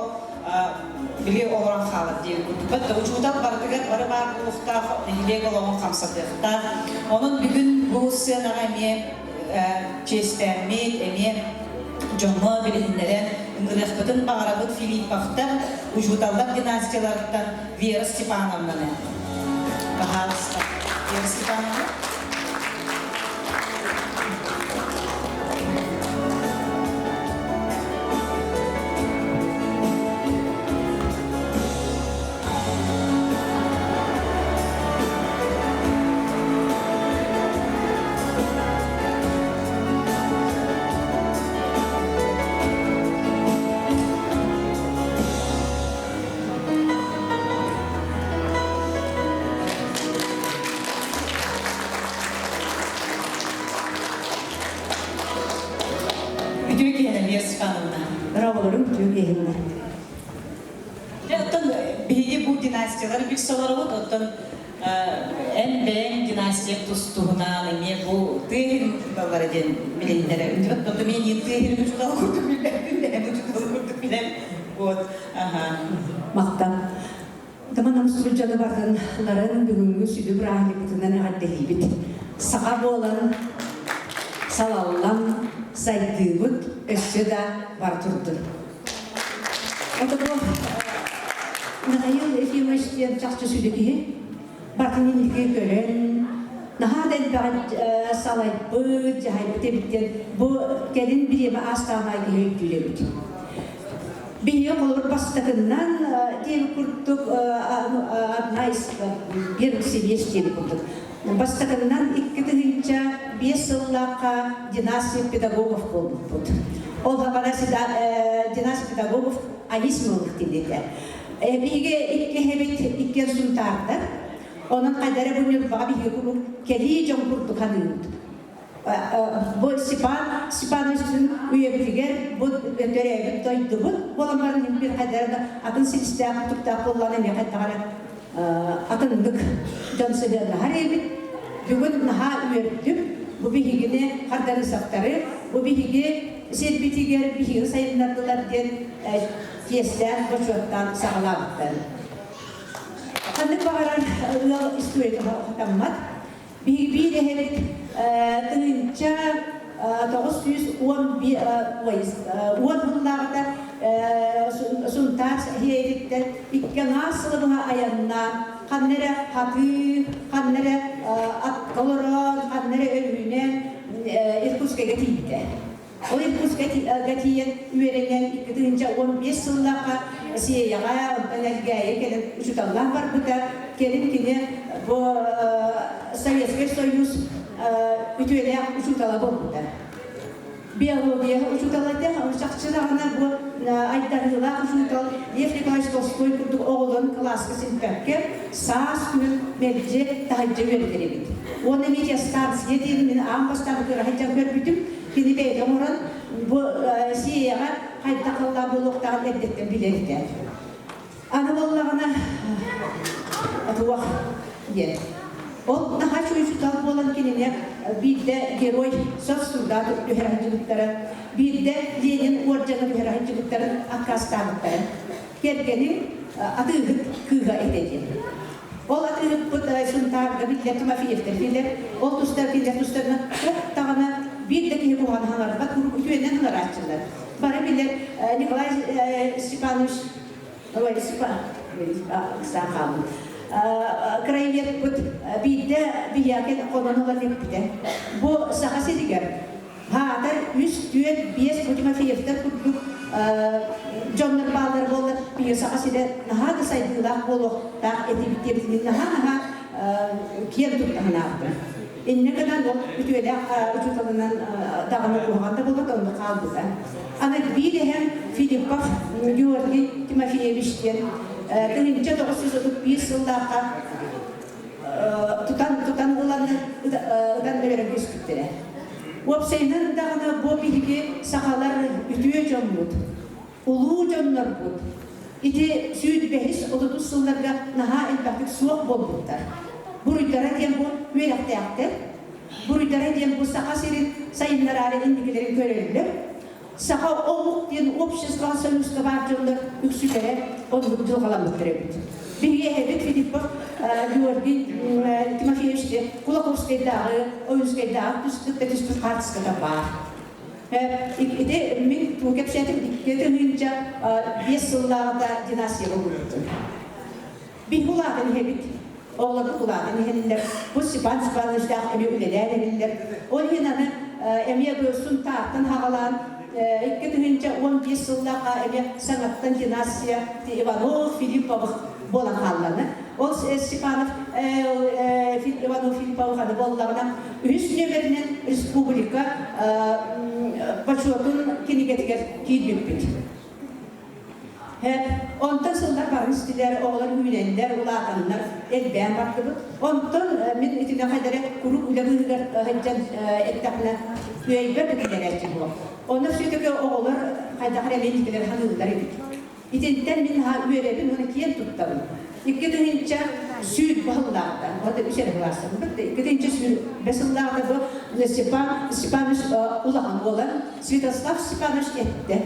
били олорон хаалар диэн курдук. Батта учуутал барытыгар бары баар буолуохтаах, нэһилиэк олоҕун хамсатыахтаах. Онон бүгүн бу сценаҕа эмиэ чиэстээммит, эмиэ дьоҥҥо билиһиннэрэн ыҥырыахпытын баҕарабыт Филипповтар учууталлар династияларыттан Вера Степановнаны. Пожалуйста, Вера Степановна. Үтүө киһинэ Вера Степановна. Браво, үтүө киһинэ. Дьэ, оттон биһиги бу династиялары билсэ олоробут, оттон эн бэйэҥ династияҥ тус-туһунан эмиэ бу тыа сирин учууталлара диэн билиннэрэ. Оттон мен тыа сирин учуутала курдук билбэппин, бэйэм учуутала курдук билэн. Вот, ага. Махтал. Таманам сурдьаны бардын ларын бүгүҥҥү сүдү бырааһынньыкпытынан эҕэрдэлиибит. Саха буолан салаллан сайдыыбыт өссө да бар турдун. Отото Михаил Ефимович диэн чахчы сүдү киһи батын инники көрөн наһаа да элбэҕи салайбыт, дьаһайбыт эбит диэн бу кэлин бириэмэ аастаҕына киһи өйдүүр эбит. Биһиги холобур бастакыннан диэби курдук одна из первых семейств диэби курдук Бастакыннан 2005 сыллаахха династия педагогов буолбуппут. Ол хабара династия педагогов Анисимовых диэн этэ. Биһиги иккиһэбит иккиэн сунтаардар. Онон хайдара бу Ньурбаҕа биһиги куруук кэлии дьон курдук саныыбыт. Бу Степан Степановичтын үйэбитигэр бу төрөөбүт дойдубут буолан баран бир хайдара да атын силистээх туктаах буоллаҕына эмиэ хайдаҕа эрэ атыннык дьон сыһыаннаһар эбит. Бүгүн наһаа үөрдүм. Бу биһигини хардарысактары, бу биһиги сирбитигэр биһиги сайыннардылар диэн тиэстээн, бочуоттаан саҕалаабыттар. Ханнык баҕарар ыал историята хатаммат. Биһиги биир эһэбит 1910 сыллааҕыта Сунтаар Сиэйэтиттэн икки аҥаар сылы быһа айаннаан, ханна эрэ хатыы, ханна эрэ акка олорон, ханна эрэ өрүһүнэн Иркутскайга тиийбитэ. Ол Иркутскайга тиийэн үөрэнэн 2015 сыллаахха Сиэйэҕэ, онтон Элгээйи кэлэн учууталлаан барбыта. Кэлин кини бу Советскай Союз үтүөлээх учуутала буолбута. Биология учуутала этэ, чахчы даҕаны бу айдарыылаах учуутал Лев Николаевич Толстой курдук оҕолорун кылааска симпэккэ саас күһүн мэлдьи таһырдьа үөрэтэр эбит. Уонна метеостанция диэн мин аан бастаан кыраһыйдьан көрбүтүм. Кини бэйэтэ оҥорон бу Сиэйэҕэ хайдах халлаан буолуохтааҕын эрдэттэн билэр этэ. Аны буоллаҕына туох диэн. Ол наһаа учуутал буолан кинини биирдэ герой соцсуда түһэрэ сылдьыбыттара, биирдэ Ленин уордьана түһэрэ сылдьыбыттарын аккаастаабыттара. Кэргэнин атыыһыт кыыһа этэ диэн. Ол атыыһыппыт Сунтаарга биллэр Тимофеевтар билэр, ол тустар кинилэр тустарынан туох даҕаны биир да киһи куһаҕан хаҥарбат куруук үтүөнэн ыҥырааччылар. Бары билэр Николай Степанович ой, Степан краеведпыт биирдэ биһиэхэ хонон ылан эппитэ. Бу Саха сиригэр Хаатар үс, түөрт, биэс бу Тимофеевтар курдук дьоннор бааллар буоллар. биһиги Саха сирэ наһаа да сайдыылаах буолуохтаах этибит диэбит мин наһаа-наһаа киэн тутта санаабытым. Инньэ гынан ол үтүөлээх учууталынан даҕаны куһаҕан да буолбат, онно хаалбыта. Аны биир эһэм Филиппов Георгий Тимофеевич диэн 1931 сыллаахха тутан тутан ылан ытан өлөрөн түспүттэрэ. Уопсайынан даҕаны бу биһиги сахалар үтүө дьоммут, улуу дьоннорбут ити сүүрбэһис отутус сылларга наһаа элбэхтик суох буолбуттар. Буруйдара диэн бу үөрэхтээхтэр, буруйдара диэн бу Саха сирин сайыннараары инникилэрин көрөллөр. Саха омук диэн обществоҕа союзка баар дьоннор үксүлэрэ оннук дьылҕаламмыттар эбит. Биһиги эһэбит Филиппов Георгий Тимофеевич Кулаковскайдааҕы, Ойуунскайдааҕы түспүт түспүт хаартыската баар. Ити мин тугу кэпсээтим 2005 сыллааҕыта династияга булбутум. Биһиги улаатан иһэбит. Оҕолорбут улаатан иһэллэр. Бу Степан Степановичтаах эмиэ үлэлээн эрэллэр. Ол иһин аны эмиэ бу Сунтаартан хаҕалаан 2015 сыллаахха эмиэ саҥаттан династия Иванов, Филипповых буолан хааллана. Ол Степанов Иванов Филипповых аны буоллаҕына үһүс нүөмэринэн республика бочуотун кинигэтигэр киирбиппит. Онтон сыллар барын истилэр, оҕолор үүнэллэр, улаатаннар, элбээн бардыбыт. Онтон мин итинэ хайдары куруук үлэ быыһыгар сылдьан эттэхпинэ, үөйбэр да киллэрээччи буол. Онно все-таки оҕолор хайдах эрэ мин ханыыллар эбит. Итинтэн мин наһаа үөрэбин уонна киэн туттабын. 2000 сыллааҕыта, вот үс эрэ кылаастаммыт, 2000 сыллааҕыта бу Степан Степанович улахан буолан, Святослав Степанович эттэ.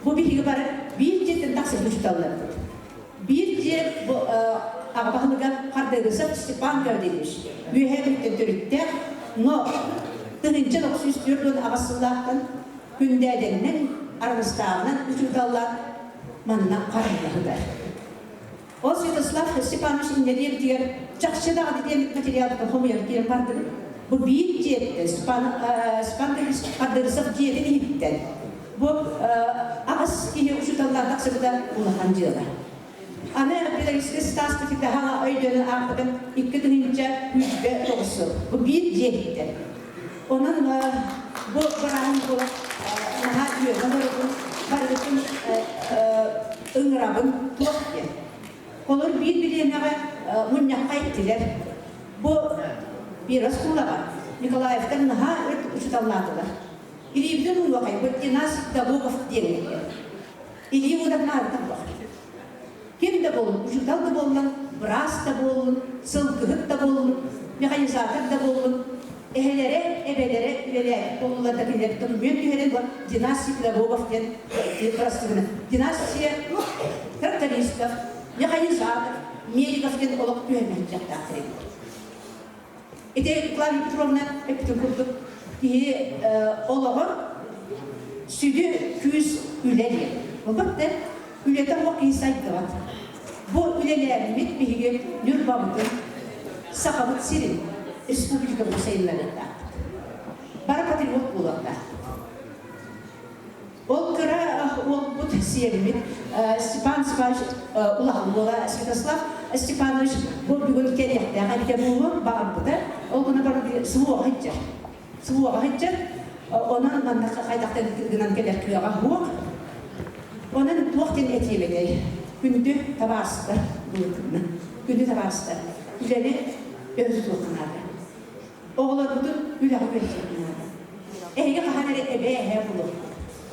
Бу биһиги бары биир дьиэттэн тахсыбыт учууталларбыт. Биир дьиэ бу аҕа баһылыга Хардырысов Степан Гаврильевич Үөһээ Бүлүүттэн төрүттээх, но 1948 сыллаахтан Күндээдэннэн, Аргыстааҕынан учууталлаах манна хараллаһыгар. Ол Святослав Степанович инньэ чахчы даҕаны диэн материалбытын хомуйан киирэн бардыбыт. Бу биир дьиэттэн Степан Степан Хардырысов дьиэтин иһиттэн бу аҕыс киһи учууталлаах тахсыбыта улахан дьыала. Аны педагогическай стааспыт хаҥа өйдөнөн аахпытым 2029 сыл. Бу биир дьиэ иһиттэн. Онон бу бырааһын буолан наһаа үөрэн олоробун, барыгытын ыҥырабын туох диэн. Олор биир бириэмэҕэ мунньахха иттилэр. Бу биир оскуолаҕа Николаевтар наһаа өрт учууталлаатылар. Илиибитин ууруохайбыт Динас Давуков диэн Илии уунар наадата суох. Ким да буоллун, учуутал да буоллун, быраас да буоллун, сылгыһыт да буоллун, механизатор да буоллун, эһэлэрэ, эбэлэрэ үлэлээбит буоллулар да кинилэр документ түһэрэн бу династия педагогов диэн бырастыгына династия трактористов, механизаторов, медиков диэн олох түһэрмэһин дьахтаахтар эбит. Ити Клавдия Петровна эппитин курдук киһи олоҕор сүдү күүс үлэ диэн. Албатта үлэтэ суох киһи сайдыбат. Бу үлэлээммит биһиги Ньурбабытын, Сахабыт сирин, республикабыт сайыннарыахтаахпыт. Бары патриот буолуохтаахпыт. Ол кыра уолбут сиэммит Степан Степанович улахан уола Святослав Степанович бу бүгүн кэлиэхтээх эбитэ буолуо баҕарбыта. Ол гына баран суоҕа сылдьар. Суоҕа сылдьар. Онон манна хайдахтан гынан кэлэр кыаҕа суох. Онон туох диэн этиэм этэй? Күндү табаарыстар былыргынна. Күндү табаарыстар. Үлэни өр тутуохха наада. Оҕолорбутун үлэҕэ үөрэтиэххэ наада. Эһиги хаһан эрэ эбээ-эһээ буолуоххут.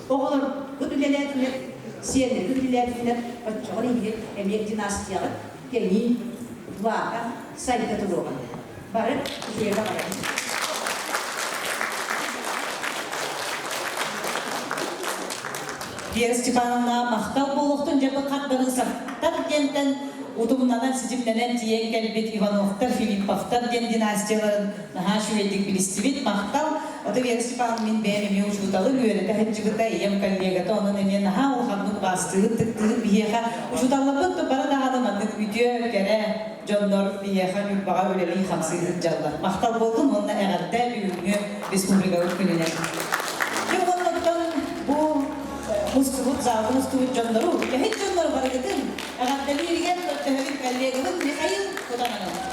Оҕолоргут үлэлээтиннэр, сиэннэргит үлэлээтиннэр, оччоҕо эһиги эмиэ династияҕыт кэҥии, улаата, сайда туруоҕа. Бары үчүгэйгэ баҕарабын. Вера Степановна махтал буолуохтун дьэ бу хардары диэнтэн утумнанан ситимнэнэн тиийэн кэлбит Ивановтар, Филипповтар диэн династияларын наһаа үчүгэйдик билистибит. Махтал. Ото Вера Степановна мин бэйэм эмиэ учууталым, үөрэтэ сылдьыбыта, ийэм коллегата, онон эмиэ наһаа улаханнык убаастыырын, тыктыырын биһиэхэ учууталларбыт да бары даҕаны маннык үтүө, кэрэ дьоннор биһиэхэ Ньурбаҕа үлэлии-хамсыы сылдьаллар. Махтал буоллун уонна эҕэрдэ бүгүҥҥү республикабыт күнүнэн. Дьэ уонна оттон бу мустубут, заалга мустубут дьоннору, үлэһит дьоннору барыгытын. даҕаны.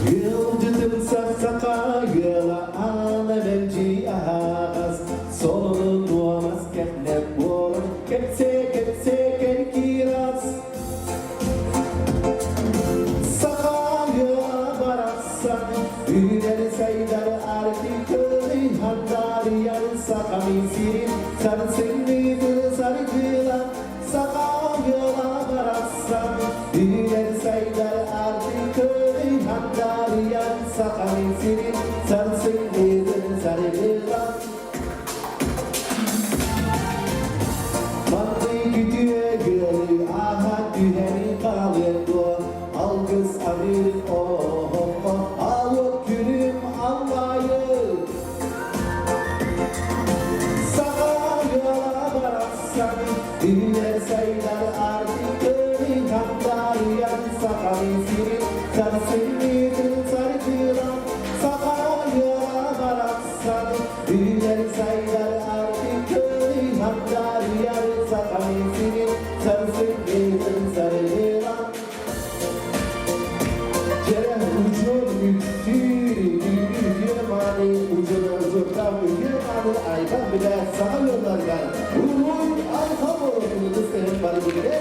Yıldızım saka yıla ana benci ahas Sonunu duamaz kehne bolan kepse kepse kel kiraz Саха барахсан, Үнэр сайдар артикыны хандарыян сахами сирин сарсыңны саргыла. Саха барахсан, Үнэр сайдар артикыны хандарыян сахами сирин сарсыңны саргыла. Манны күтүө гылы аха түһэри хаалыан дуо, алгыс аныыр оһоххо алыт күнүм аллайы. Саха ыала барахсан, үүнэр сайдар артыкыны хандарыйан саханы сирин сарсыҥҥытын саргылан. Саха ыала барахсан, үүнэр сайдар артыкыны хандарыйан саханы сирин сарсыҥҥытын саргылан. Дьэрэ учур үксүүр үтүө мааны учур учуртаах үтүө мааны айбах билэ саха ыалларыгар уруй айха буолуохтун ытыс тыһын бары билэрэ.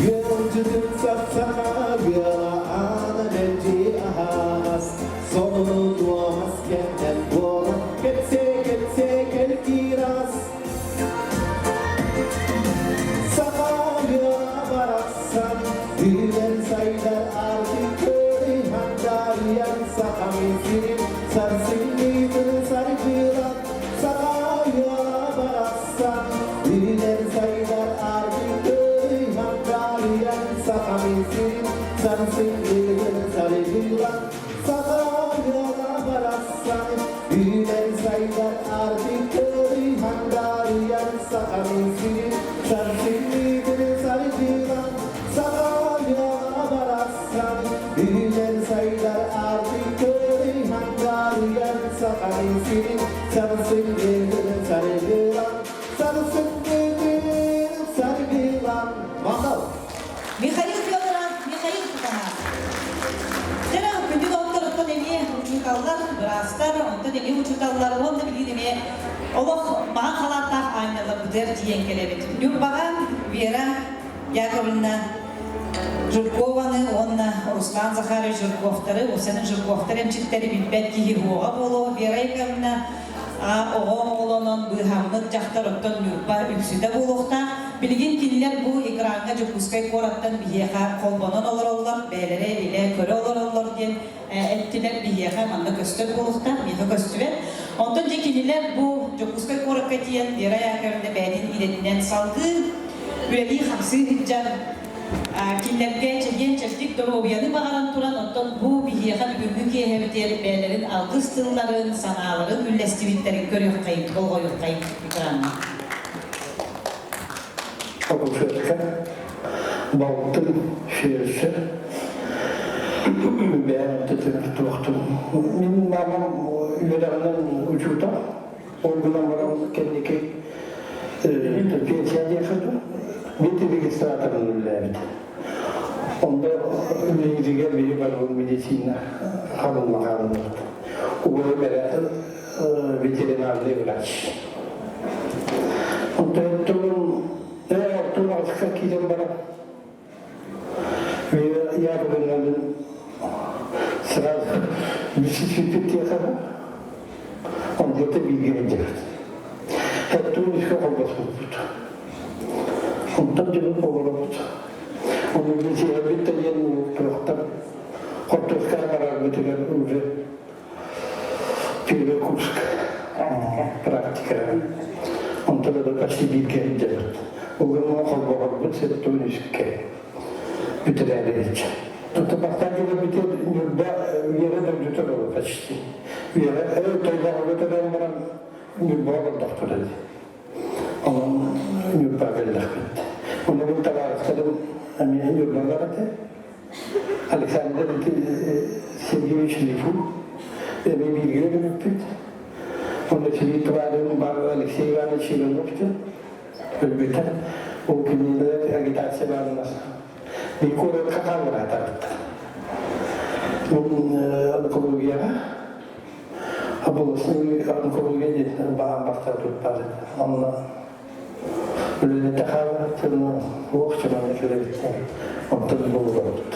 Ыалдьытын сахсаха ыала аана мэлдьи аһаҕас, сонуну туомас кэннэн буолан кэпсээ-кэпсээ кэл киирас. Саха ыала барахсан, үүнэн сайдар артыкыны хандарыйан сахамын сирин сарсыҥҥытын саргылан. Саха ыала барахсан, үүнэн сайдар артыкыны хандарыйан сахамын сирин сарсыҥҥытын саргылан. Саха ыала барахсан, үүнэн сайдар артыкыны хандарыйан сахамын сирин сарсыҥҥытын саргылан. Саха ыала барахсан, үүнэн сайдар артыкыны хандарыйан сахамын сирин сарсыҥҥытын саргылан. Сарсыҥҥытын саргылан. Махал! Михаил Федоров, Михаил Туканов. Дьэ, күндү доҕотторуттан эмиэ учууталлар, быраастар, онтон эмиэ учууталлар, уонна билигин эмиэ олох маҕан халааттаах аанньалларбытыгар тиийэн кэлэбит. Ньурбаҕа Вера Яковлевна Жиркованы уонна Руслан Захарович Жирковтары, Усаны Жирковтар эмчиттэри билбэт киһи уоҕа буолуо. Вера Яковлевна оҕо оҕолонон быыһаммыт дьахтар оттон Ньурба үксүтэ буолуохтаах. Билигин кинилэр бу экраҥҥа Дьокуускай куораттан биһиэхэ холбонон олороллор, бэйэлэрэ илэ көрө олороллор диэн эттилэр биһиэхэ манна көстөр буолуохтаах, миэхэ көстүбэт. Онтон дьэ кинилэр бу Дьокуускай куоракка тиийэн Вера Яковлевна бэйэтин идэтинэн салгыы үлэлии-хамсыы сылдьан кинилэргэ чэгиэн-чэбдик доруобуйаны баҕаран туран, оттон бу биһиэхэ бүгүҥҥү киэһэбитигэр бэйэлэрин алгыс тылларын, санааларын үллэстибиттэрин көрүөххэйин, болҕойуоххайын экраҥҥа. Акушерка, балтым фельдшер, бэйэм туохтум. Мин мамам үөрэҕинэн учуутал, ол гынан баран кэнники пенсия диэхэ дуу, ветрегистраторынан үлэлээбит. Онно үлэлииригэр биһи барыбын медицина хабылла хаалынныбыт. Убайым эрэ ветеринарный врач. Онтон ортон аҕыска киирэн баран я бүгүн сразу Миссисиппи онно бииргэ сылдьабыт. Хаттуун искэ холбоспуппут. Онтон дьонун олоробут. Ону билсиһэрбит да диэн туохтан хортуоскаан барарбытыгар уже. курска. Практика. Онтон да почти бииргэ сылдьабыт. Угун холбоҕорбут сеттуун үскэ бүтэрээри Тут бастаан кэлбити Ньурба үөрэ дойдута буолла почти. Үөрэ тойбоҕорго төрөөн баран Ньурбаҕа олордохтор edi. Онон Ньурбаҕа кэллэхпит. Онно мин табаарыстарым эмиэ Ньурбалар этэ. Александр Сергеевич Лифу эмиэ бииргэ үөрэммиппит. Онно сирии табаарыһым бар Алексей Иванович Иванов диэн өлбүтэ. Ол кинилэр агитация баарынас. Биир куоракка хааллараатаабыттар. Мин онкологияҕа областной онкология диэн баан бастар туттар. Онно үлэлэтэ хаалла, уох чыманна кэлэбиттэн онтон буллубут.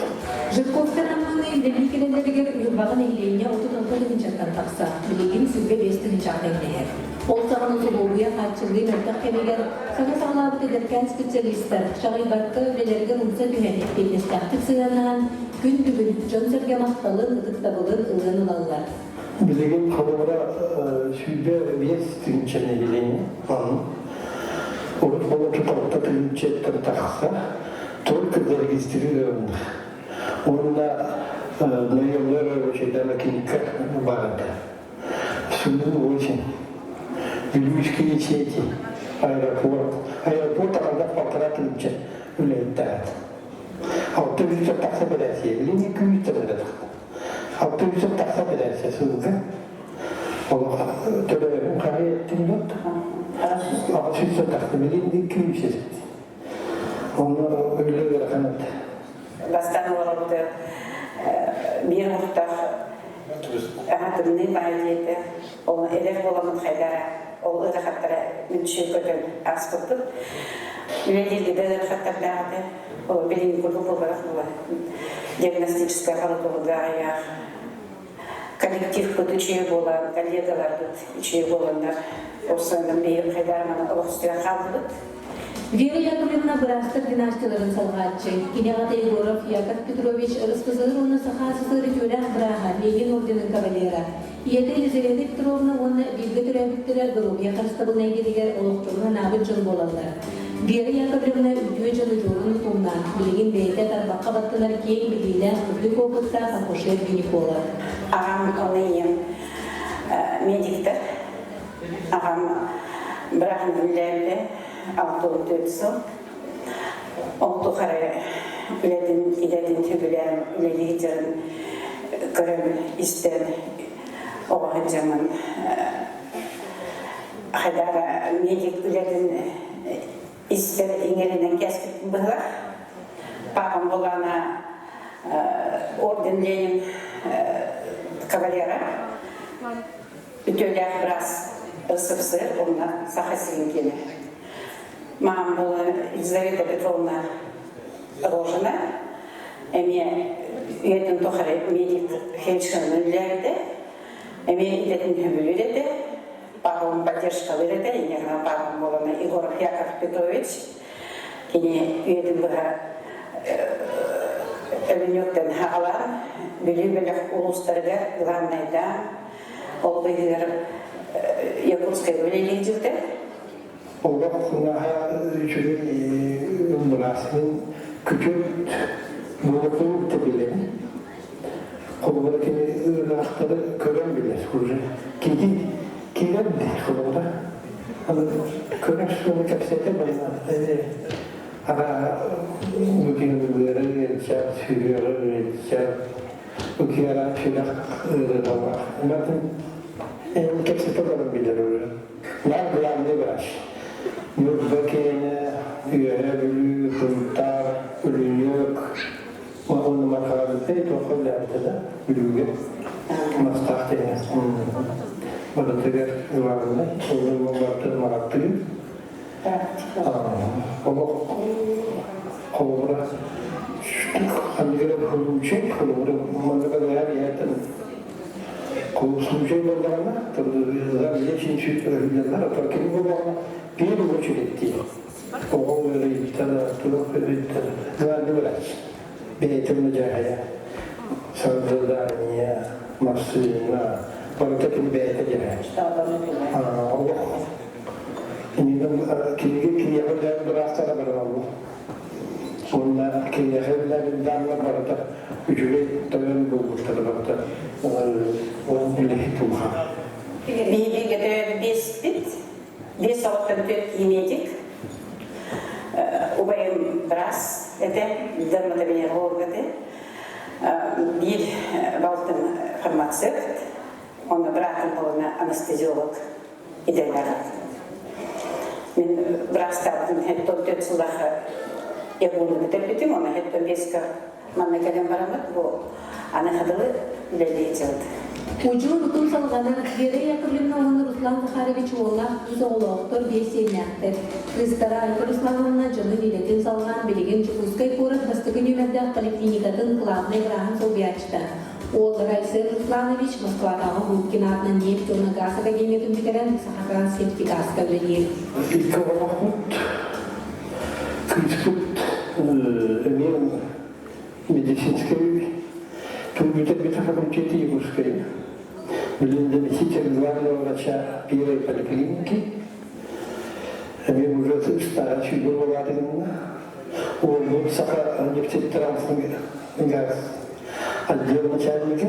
Жирковтар Амманы үлэлии кэлэллэригэр Ньурбаҕа нэһилиэнньэ 36 тыһыынчаттан тахса, билигин 25 тыһыынчаҕа тэҥнэһэр. Ол саҕана усулуобуйа хааччыллыы мөлтөх кэмигэр саҥа саҕалаабыт эдэркээн специалистар чаҕыйбакка үлэлэригэр умса түһэн эппиэтинэстээхтик сыһыаннаһан, күн бүгүн дьон-сэргэ махталын, ытыктабылын ылыан ылаллар. Билигин холобура 25 тыһыынча нэһилиэнньэ урут буола 36 тыһыынчаттан тахса только зарегистрированных уонна наемный рабочийдар Лакинка баарда. Сунул очень. Вилюйские сети, аэропорт. Аэропорт аҕаллар полтора тыһыынча үлэһиттээх. 600 тахса бэрээсийэ. Билиҥҥи күүстэн эрэ 600 тахса бэрээсийэ сылга. Олох төлөбүн харай эттим дот. 600 тахса билин 200. Онно үлэ ыарахан этэ. Бастаан олорбут биир мухтах тымныы баай диэтэ. Ол эдэр буоламмыт хайдара ол ыарахаттара мүччү көтөн ааспыппыт. Үлэлииргэ да ыарахаттардаах этэ. Ол билиҥҥи курдук буолбатах була. Диагностическай аппаратурга аҕыйах коллективпыт үчүгэй буолан, коллегаларбыт үчүгэй буоланнар, уопсайынан биһиги хайдаарыманы олохсуйан хааллыбыт. Вера Яковлевна быраастар династияларын салҕааччы, кини аҕата Егоров Яков Петрович РСФСР уонна Саха СССР үтүөлээх бырааһа, Ленин орденын кавалера. Ийэтэ Елизавета Петровна уонна бииргэ төрөөбүттэрэ доруобуйа харыстабылын эйгэтигэр олохторун анаабыт дьон буолаллар. Вера Яковлевна үтүө дьон удьуорун утумнаан, билигин бэйэтэ тарбахха баттанар киэҥ билиилээх, үрдүк опыттаах акушер-гинеколог. Аҕам уонна ийэм медиктэр. Аҕам бырааһын үлэлээбитэ 64 сыл. Ол тухары үлэтин, идэтин сөбүлээн үлэлии сылдьарын көрөн, истэн оҕо сылдьаммын хайдара медик үлэтин испэр иҥэринэн кээспит быһылаах. Папам булана орден Ленин кавалера үтүөлээх быраас РСФСР уонна Саха сирин киэнэ. Мам была Елизавета Петровна Рожина, эмиэ үйэтин тухары медик фельдшерынан үлэлээбитэ, эмиэ идэтин сөбүлүүр этэ, папам поддержкалыыр этэ, инньэ папам буолана Егоров Яков Петрович, кини үйэтин быһа өлүнүөктэн хаҕалаан Бүлүү бөлөх улуустарыгар главнайдаан ол быыһыгар Якутскайга үлэлии сылдьыбыта. Олох наһаа үчүгэй быраас. Мин күтүт буолуохпун да билэбин. Холобура кини ыараахтары көрөн билэр уже. Киһи киирэн холобура. Көрөр суолу кэпсэтэ барна. Ара букин ыары ыалдьар, сүһүөҕү ыалдьар, укиара сүрэх ыарыылаах. Батын кэпсэтэ баран билэр уже. Наар главный врач. Ньурба киэнэ, Үөһээ Бүлүү, Сунтаар, Өлүнүөк, уонна Мархаҕа туохха үлэлээбитэ да Бүлүүгэ Мастаах диэҥҥэ. Барытыгар главный, ол барытын маҕаттыыр. Олох холобура ханныгы случай холобура маннык ылыһар случай буоллаҕына лечь сүт өлүллэр кини буоллаҕына первую очередь оҕо ыарыйыттан туох ыарыйыттан главный врач бэйэтин дьаһайа созидание массыына. Барыта кини бэйэтэ дьэһэ. Олох кинигэ киниэхэ үлэлээбит быраастара барылаллар. Уонна киниэхэ үлэлээбит дааннар барыта үчүгэй тойон буолбуттара барыта ол үлэһит улахан. Биһиги төрөөбүт биэспит, биэс оҕоттон түөрт медик. Убайым быраас этэ, дерматовенеролог этэ. Биир балтым фармацевт, онно быраатым буолана анестезиолог идэлээх. Мин быраастаабытым хеттон төрт сыллаах ягуну бүтэрбитим, онно хеттон биэскэ манна кэлэн бараммыт бу аны хадылы үлэлии дьылт. Удьуор утум салҕанар Вера Яковлевна уонна Руслан Захарович уоллаах кыыс оҕолоохтор биэс сиэннээхтэр. Кыыстара Альфа Руслановна дьонун идэтин салҕаан билигин Дьокуускай куорат бастакы нүөмэрдээх поликлиникатын главнай бырааһын солбуйааччыта. Уоллара Айсен Русланович Москватааҕы Губкин аатынан нефть уонна газ академиятын бүтэрэн Сахатранснефтегазка үлэлиир. Икки оҕолоохпут, кыыспыт эмиэ медицинскэй бүтэрбит факультеты Якутской. Билин заместитель главного врача первой поликлиники. Эмиэ уже старая чүйгүр буолаатыгынна. Уолбут Саха нефтетранс отдел начальника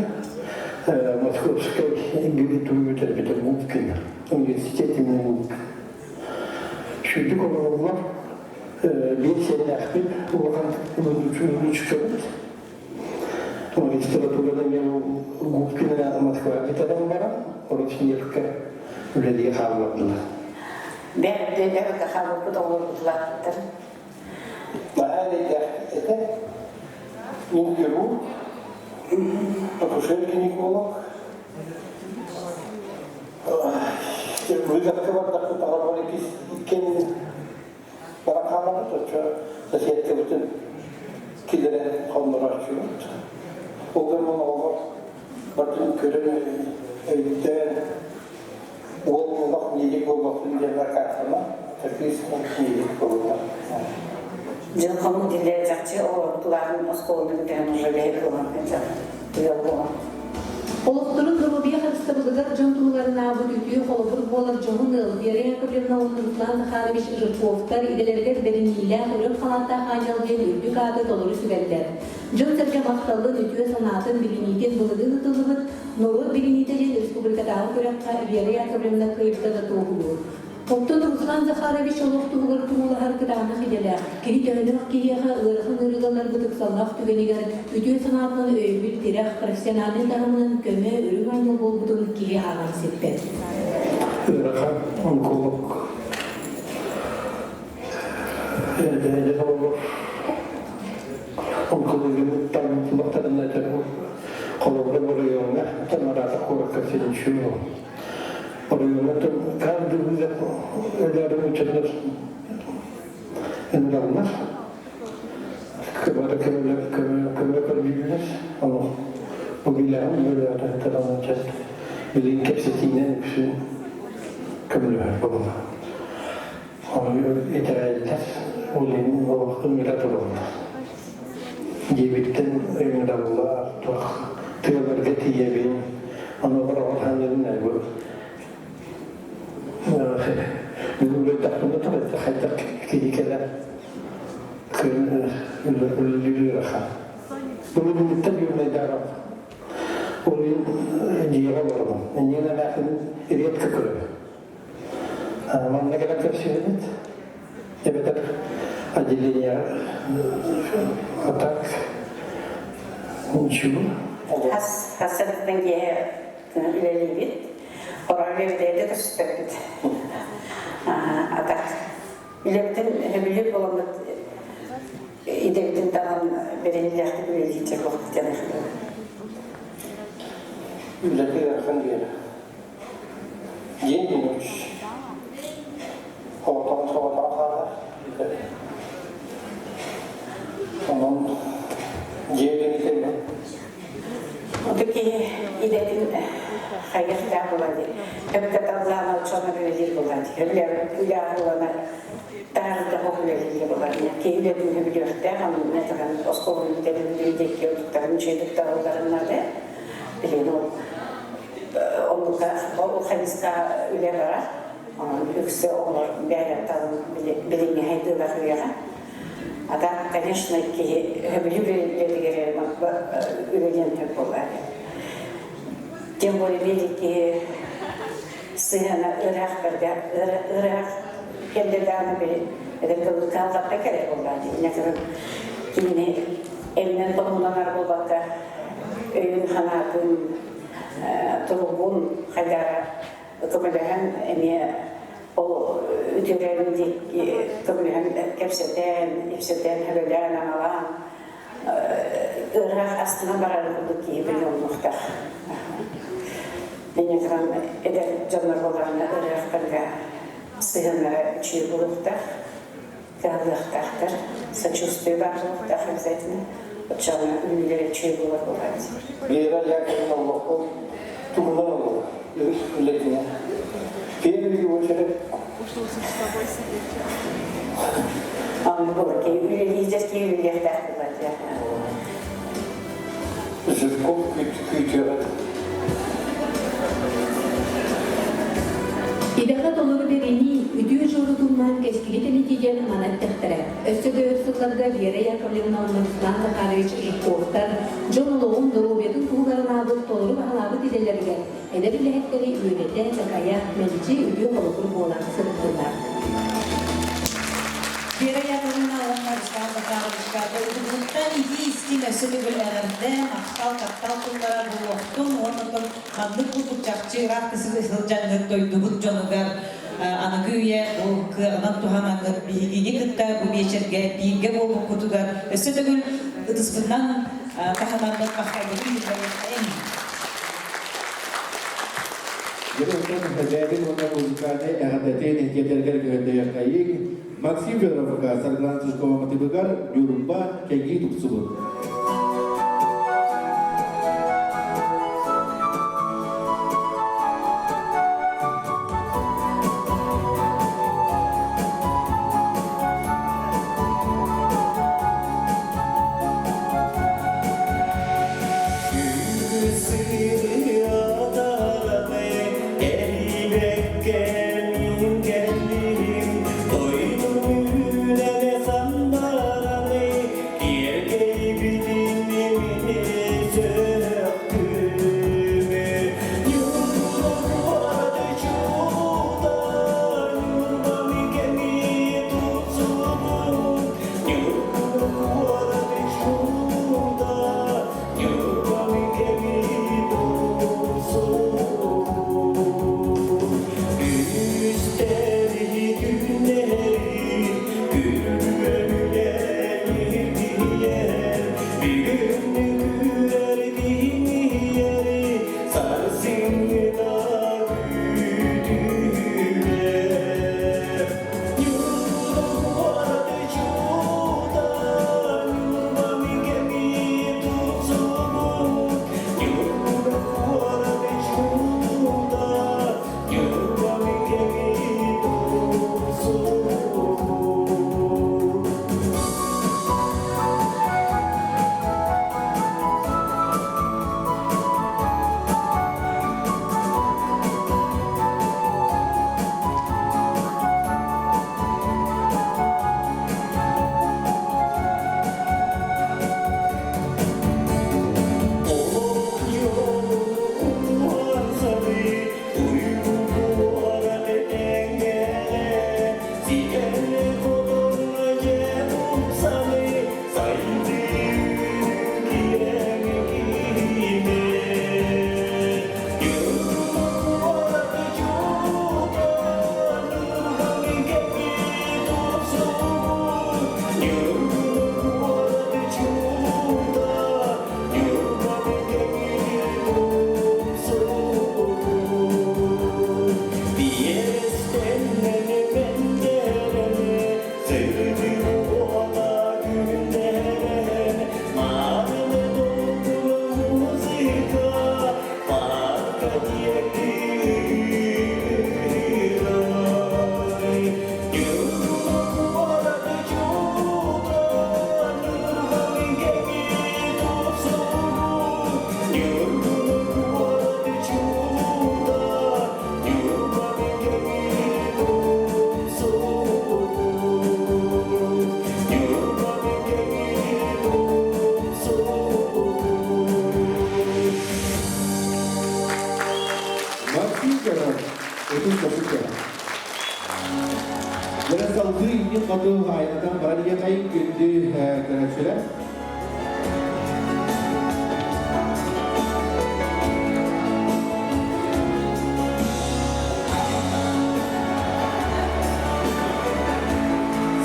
Московской бүтэрбитэ Губкин, университет имени Губкин. Чүйдүк олороллор биир сиэннээхпит улахан внучкабыт. Магистратураны мен Губкина Москва бүтэрэн баран, Роснефтька үлэлии хааллардылар. Бэрт хаалбыт оҕолорбутулаахтар. Наһаа эрэйдээх этэ. Мин хирург, акушер-гинеколог. Вызовка бардахпыт аҕабар иккиэн баран хаалабыт, оччо соседкабытын киллэрэн хоннорооччубут. Ол гынан оҕолор бардын көрөн өйдөөн уол олох медик буолбаппын диэн акаастама, кыыс медик буолла. Дьыл хонук диле чахчы оҕолорбутулаахын оскуоланы бүтэрэн уже бэйэ буолан ыал буолан. Олохторун доруобуйа харыстабылыгар дьон туһуларынаабыт үтүө холобур буолар дьоһун ыал Вера Яковлевна уонна Руслан Захарович Жирковтар идэлэригэр бэриниилээх үрүҥ халааттаах аанньал диэн үрдүк ааты толору сүгэллэр. Дьон-сэргэ махталын, үтүө санаатын, билиниитин былырыын ытыллыбыт Норуот билиниитэ диэн республикатааҕы күрэххэ Вера Яковлевна кыайбыта да туоһулуур. Оттон Руслан Захарович олох туһугар туруулаһар кытаанах идэлээх, кини төһөнөх киһиэхэ ыарахан ыарыыларбыт ыксаллаах түгэнигэр үтүө санаатынан өйөбүл, тирэх, профессиональнай таһымынан көмө, үрүҥ аанньал буолбутун киһи ааҕан сиппэт. Ыарахан онколог онкологияны тулахтарына холобура оройуоҥҥа Тамарата куоракка синчүү оройуоҥҥа каждый вызов өлөрүм ученар ыныраллар бары көмө көрдүүллэр ону бу билэҕин өлөөрө билин кэпсэтиинэн үксүн көмөлөһөр буолла Ону итэҕэйэллэр, ол иһин олох ыҥыра тураллар. Дьиэбиттэн ыҥыраллар, туох тыаларга тиийэбин, ону бороҕор саныырын бу мин улайдахпына турайда хайдах киһи кэлэр кыын үлэлиир ыарахан. Былырыыҥҥыттан юнайдаарам. Ол иһин дьиэҕэ олоробун. Эйиэн эмээхсин редко көрөбүн. Манна кэлэн көрсүһэбит. Эбэтэр отделение а так ничего. Хас хасырыттан киэһэ үлэлиибит. Хорон үлэлиэде көспөппүт. А так үлэбитин сөбүлүүр буоламмыт идэбитин талан бэриллээхтик үлэлиир буолбут Үлэтэ ыарахан диэн. День и ночь. Оҕотоҕун соҕотоҕо хаалар. Онон дьиэ үлэһитэ Оту киһи идэтин хайыахтаах буолан дии. Өбүгэ таллаана учуонар үлэлиир буолан дии. Үлэҕэ буолана таарыта хоһ үлэлиир буолан дии. Киһи үлэтин сөбүлүөхтээх, онно туран оскуоланы бүтэрин диэки отуттарын үчүгэйдик талалларын наада. Билигин ол хайыска үлэ барар. Онон үксэ оҕолор бэйэлэртэн билиҥҥи хайдыылар үйэҕэ. А так, конечно, киһи хөбүлүү үлэтигэр үлэлиэн сөп буолар. Тем более медики сыһыана ыраах ыраах кэллэ били эдэр калларта кэлэр буоллаа дии. Кинини эминэн томунанар буолбакка өйүн ханаатын туругун хайдара көмөлөһөн эмиэ ол үтүөрэн көмөлөһөн кэпсэтэн, ипсэтэн, хөбөлөөн, амалаан ыраах астына барар курдук киһи биле олуохтаах. Инньэ эдэр дьоннор буоллаҕына ыраахтарга сыһыаннара үчүгэй буолуохтаах, кыһаллыахтаахтар, сочувствие баар буолуохтаах обязательно. Оччоҕуна үлэлэрэ үчүгэй буолар буолаат. Вера Яковлевна олоххо туһунан олоҕу үгүс үлэтинэ. Первый очередь Аны буолар киһи үлэлиир киһи үлэлиэхтээх буолар. Жирков күүтүөҕэ. Идэхэ толору бэринии, үтүө дьуорутуннаан кэскили тэнитиигэ манан эттэхтэрэ. Өссө да өр сылларга Вера Яковлевна уонна Руслан Захарович Жирковтар дьон олоҕун, доруобуйатын туһугар анаабыт толору баһылаабыт идэлэригэр эдэр үлэһиттэри үөрэтэ, такайа, мэлдьи үтүө холобур буолан сырыттылар. Вера Яковлевна уонна Руслан Захаровичка дойдубутуттан итии-истиҥ өссө төгүл эҕэрдэ, махтал, таптал тыллара буолуохтун уонна оттон ханнык курдук чахчы ыраах сылдьаҥҥыт дойдубут дьонугар аныгы үйэ бу кыаҕынан туһанаҥҥыт биһигини кытта бу биэчэргэ бииргэ буолбуккутугар өссө төгүл ытыспытынан таһынаммыт махталбытын биллэриэххэйиҥ. Дьэ, бэйэтин уонна музыкальнай эҕэрдэтин этиэтэргэр көһөрдөйөххэйиҥ Максим Федоровка Саргылана Тушкова матыбыгар Ньурба кэҥии тупсубут. Дохсун дохсун кэлэ. Дьэ салгыы иннин хоту айанатан баран иһиэхэйин күндү көрөөччүлэр.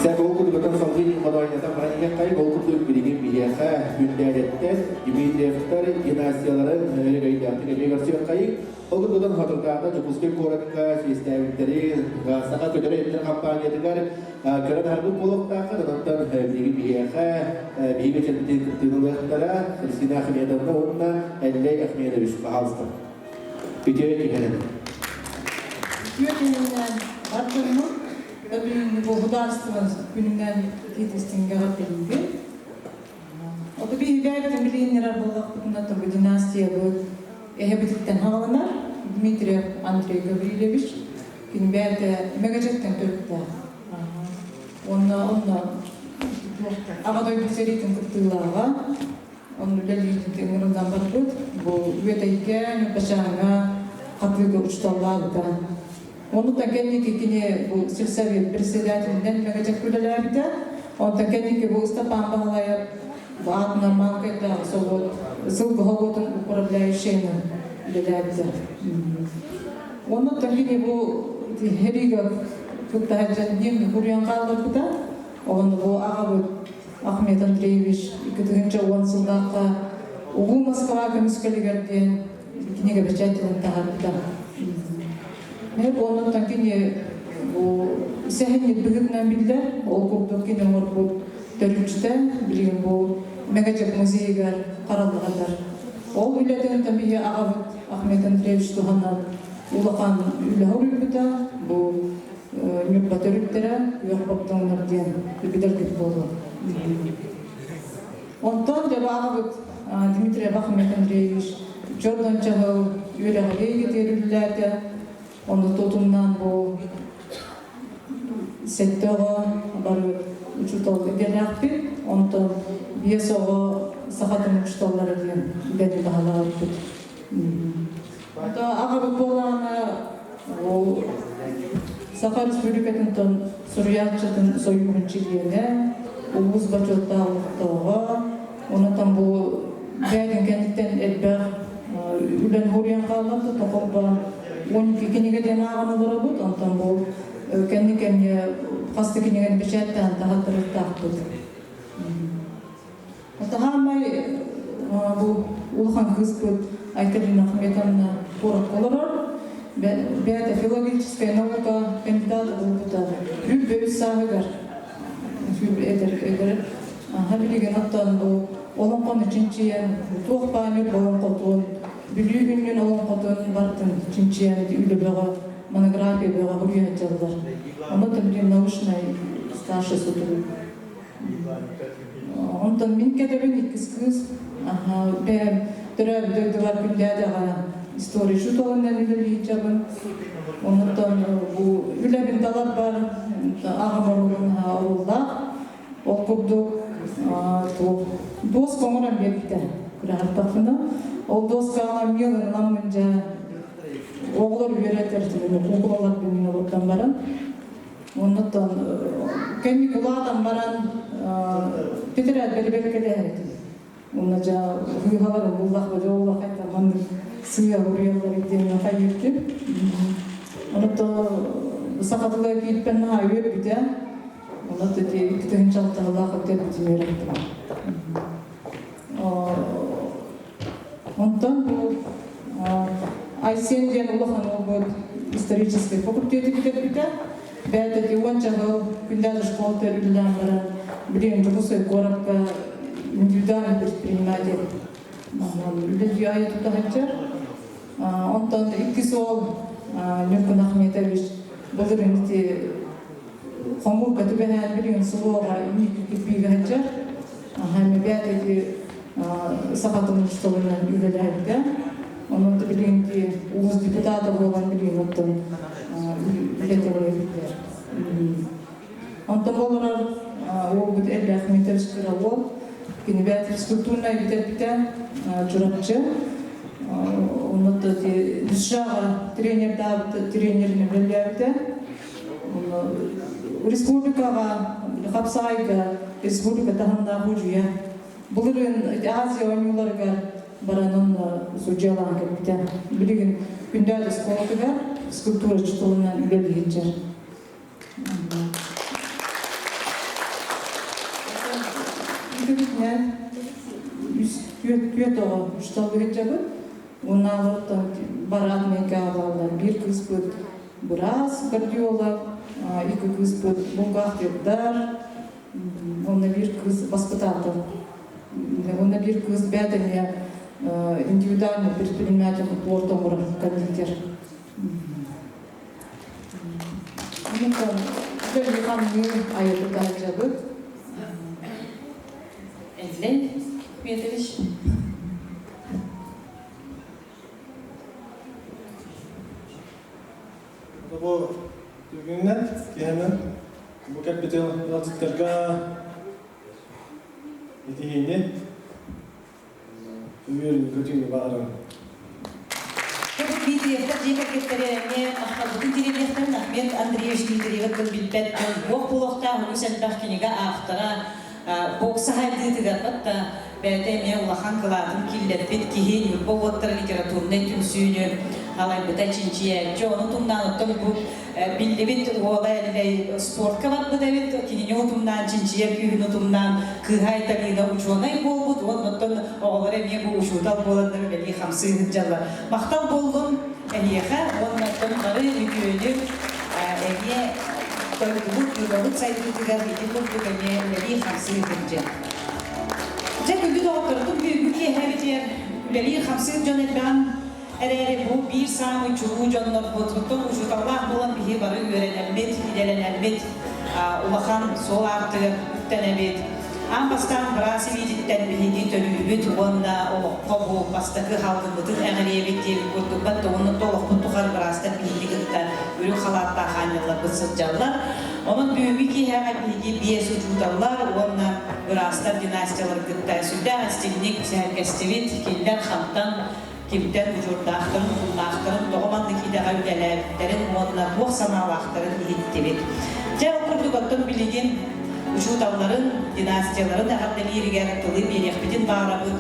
Сәк ол курдуктан салгыы иһин хоту баран иһиэххэйин ол курдук билигин биһиэхэ Күндээдэттэн Дмитриевтар династияларын өрөгөйдөөхтүк эмиэ көрсүөххэйин. Ол курдук Хотурдаата Дьокуускай куоракка чиэстээбиттэри Саха көтөрө иттэр компаниятыгар көрөн аһарбыт буолуохтаахха, онтон биһиги биһиэхэ биһиги чэрбитин кыттыыны ылыахтара Христина Ахмедовна уонна Эллэй Ахмедович, пожалуйста. Үтүө түһэрин. Үтүө түһэринэн бар дьоммут, бүгүҥҥү бу государство күнүнэн итиитистиҥҥэ билиибин. Оту биһиги билииннэрэр буоллахпытына, тобу династиябыт эһэбититтэн хаҕаланар Дмитриев Андрей Гаврильевич кини бэйэтэ Мэгэдьэктэн төрүттээх. Уонна онно Аҕа дойду сэриитин кыттыылааҕа, онно үлэлиирин ыҥырыллан барбыт. Бу Үөдэйгэ, Ньурбачааҥҥа хатыыга учууталлаабыта. Онуттан кэнники кини бу сельсовет председателинэн Мэгэдьэккэ үлэлээбитэ. Онтон кэнники бу Ыстапаан Баһылайап бу аатынан Маҥкайдааҕы собуот сылгы собуотун управляющайынан үлэлээбитэ. Оннуттан кини бу Хэрига кытта сылдьан диэн хуруйан хаалларбыта. Ону бу аҕабыт Ахмед Андреевич 2010 сыллаахха Улуу Москва көмүскэлигэр диэн кинигэ бэчээттэнэн таһаарбыта. Мен оннуттан кини бу сэһэнньит быһыытынан биллэр. Ол курдук кини оҥорбут төрүччүтэ билигин бу Мэгэдьэк музейыгар хараллаҕатар. Ол үлэтин биһи аҕабыт Ахмед Андреевич туһанан улахан үлэ уруйбута. Бу Ньурба төрүттэрэ Күөх Богдоҥнор диэн билэргит буолуо. Онтон дьэ аҕабыт Дмитрий Ахмед Андреевич Дьордон Чаһыл үөрэҕи тиэриллээтэ. Ону тутумнаан бу сэттэ оҕо бары учуутал идэлээхпит. Онтон биэс оҕо саха тылын учууталлара диэн идэни баһылаабыппыт. Ото аҕабыт буоллаҕына ол Саха Республикатын суруйааччытын сойууһун чилиэнэ, улуус бочуоттаах олохтооҕо, онтон бу бэйэтин кэнниттэн элбэх үлэни уруйан хаалларда, тохолбоон 12 кинигэ диэн ааҕан олоробут, онтон бу кэнни кэмҥэ хас да кинигэни бэчээттээн таһааттарыахтаахпыт. Таһаамай бу улахан кыыспыт Айталина Ахметовна куоракка олорор. Бэйэтэ филологическая наука кандидата буолбута. Үп үс сааһыгар эдэр эдэр билигин оттон бу олоҥхону чинчийэн туох баамыр олоҥхотун Бүлүү күннүн олоҥхотун бартын чинчийэн үлэ бөҕө монография бөҕө уруйан дьаллар. Онно билин научнай старший сотрудник. Онтон мин кэтэбин иккис кыыс бэйэм төрөөбүт дойдубар Күндээдэҕэ история учууталынан үлэлиичэбин. Онтон бу үлэбин таларбар аҕам оруолун оруоллаах. Ол курдук дуоска оҥорон биэрбитэ күрэхтэхпинэ. Ол дуоскаҕа миэлин дьэ оҕолор үөрэтэр куукулалар билин олордон баран Оннуттан кэнник улаатан баран тетрадь бэрибэркэлэһэр этим. Онно дьа ыһалар буллах бадьа олох айта маннык сыа уруйаллар диэн хайыыртым. Онно саха тыла киирпен наһаа үөрбүтэ. Онно ити 2006-лаах өтөр үөрэттим. Онтон бу Айсен диэн улахан уолбут историческай факультеты бүтэрбитэ. Бэйэтэ уонча сыл күндээдэ школа үлэлээн баран, билигин Дьокуускай куоракка индивидуальный предприниматель үлэлии айа тута сылдьар. Онтон иккис уол Ньургун Ахметович былырыын ити хомуурга түбэһэн билигин сылуоҕа инники кирбиигэ сылдьар. Бэйэтэ ити саха тылын учууталынан үлэлээбитэ. Онон билигин улуус депутата буолан билигин оттон үлэтэ эбиттэр. Онтон олорор уолбут Элли Ахметович кыра уол. Кини бэйэтэ физкультурнай бүтэрбитэ Чурапчы. Онно ДША-ҕа тренердаабыт, тренеринэн үлэлээбитэ. Республикаҕа хапсаҕайга республика таһымнаах удьуйа. Былырыын Азия оонньууларыгар баран онно судьуйалаан кэлбитэ. Билигин Күндээдэ оскуолатыгар физкультура учууталынан үлэлии сылдьар. Итибитинэн түөрт оҕо учууталлыы сылдьабыт. Уоннааларыттан бараат мейкаалалар биир кыыспыт быраас кардиолог, икки кыыспыт бухгалтердар, уонна биир кыыс баспытаатал. Уонна биир кыыс бэйэтэ эмиэ индивидуальный предприниматель торт оҥорор кондитер. Онтон үлэлии-хамныы айылгы сылдьабыт. Эллен Ахметович. Бу түгүннэн, киһинэн бу кэлбит ыалдьыттарга итиһиини үөрүүнү-көтүүнү баҕарабын. Дмитриевтэр дьиэ кэргэттэрэ эмиэ махталбытын тириэрдиэхтэрин Ахмед Андреевич Дмитриевы тыл билбэт дьон туох буолуохтаах үгүс элбэх кинигэ автора бокса хайдыытыгар батта бэйэтэ эмиэ улахан кылаатын киллэрбит киһи Ньурба уоттара литературнай түмсүүнү салайбыта чинчийээччи ону тумнаан оттон бу биллибит уола Эллэй спортка барбыт эбит кинини утумнаан чинчийэр күүһүн утумнаан кыыһа Айталина учуонай буолбут уонна оттон оҕолор эмиэ бу учуутал буоланнар үлэлии хамсыы сылдьаллар махтал буоллун эһиэхэ уонна оттон бары үтүөнү эмиэ дойдубут Ньурбабыт сайдыытыгар ити курдук эмиэ үлэлии хамсыы сылдьыа Дьэ күндү доҕотторутун бүгүҥҥү киэһэбитигэр үлэлии хамсыыр дьон элбэҕин эрээри бу биир саамай чулуу дьоннорбут, оттон учууталлаах буолан биһи бары үөрэнэммит, идэлэнэммит, улахан суол аартыгар үктэнэбит. Аан бастаан быраас илиититтэн биһиги төрүүбүт уонна олоххо бу бастакы халгыммытын эҕириэбит диэбит курдук батта уонна олохпут тухары быраастар биһиги кытта үрүҥ халааттаах аанньалларбыт сылдьаллар. Онон бүгүҥҥү киэһэҕэ биһиги биэс учууталлар уонна быраастар династияларын кытта сүрдээх истиҥник сэһэргэстибит. Кинилэр хантан кимтэн удьуордаахтарын, утумнаахтарын, тоҕо маннык идэҕэ үлэлээбиттэрин уонна туох санаалаахтарын иһиттибит. Дьэ, ол курдук оттон билигин учууталларын, династияларын эҕэрдэлииригэр тылы биэриэхпитин баҕарабыт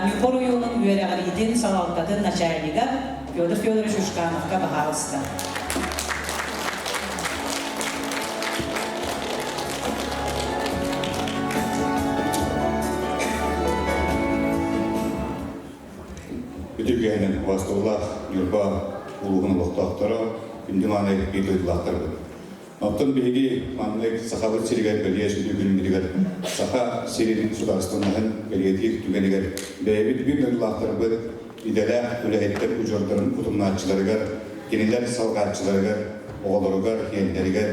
Ньурба оройуонун үөрэҕириитин салалтатын начальнигар Федор Федорович Ушкановка баһаалыста. Үтүргэһинэн убаастабыллаах Ньурба улууһун олохтоохторо, күндү мааны биир дойдулаахтарбыт. Оттон биһиги маннык Сахабыт сиригэр бэлиэ сүдү күммүтүгэр Саха сирин судаарыстыбаннаһын бэлиэтиир түгэнигэр бэйэбит биир дойдулаахтарбыт идэлээх үлэһиттэр удьуордарын утумнааччыларыгар, кинилэр салҕааччыларыгар, оҕолоругар, сиэннэригэр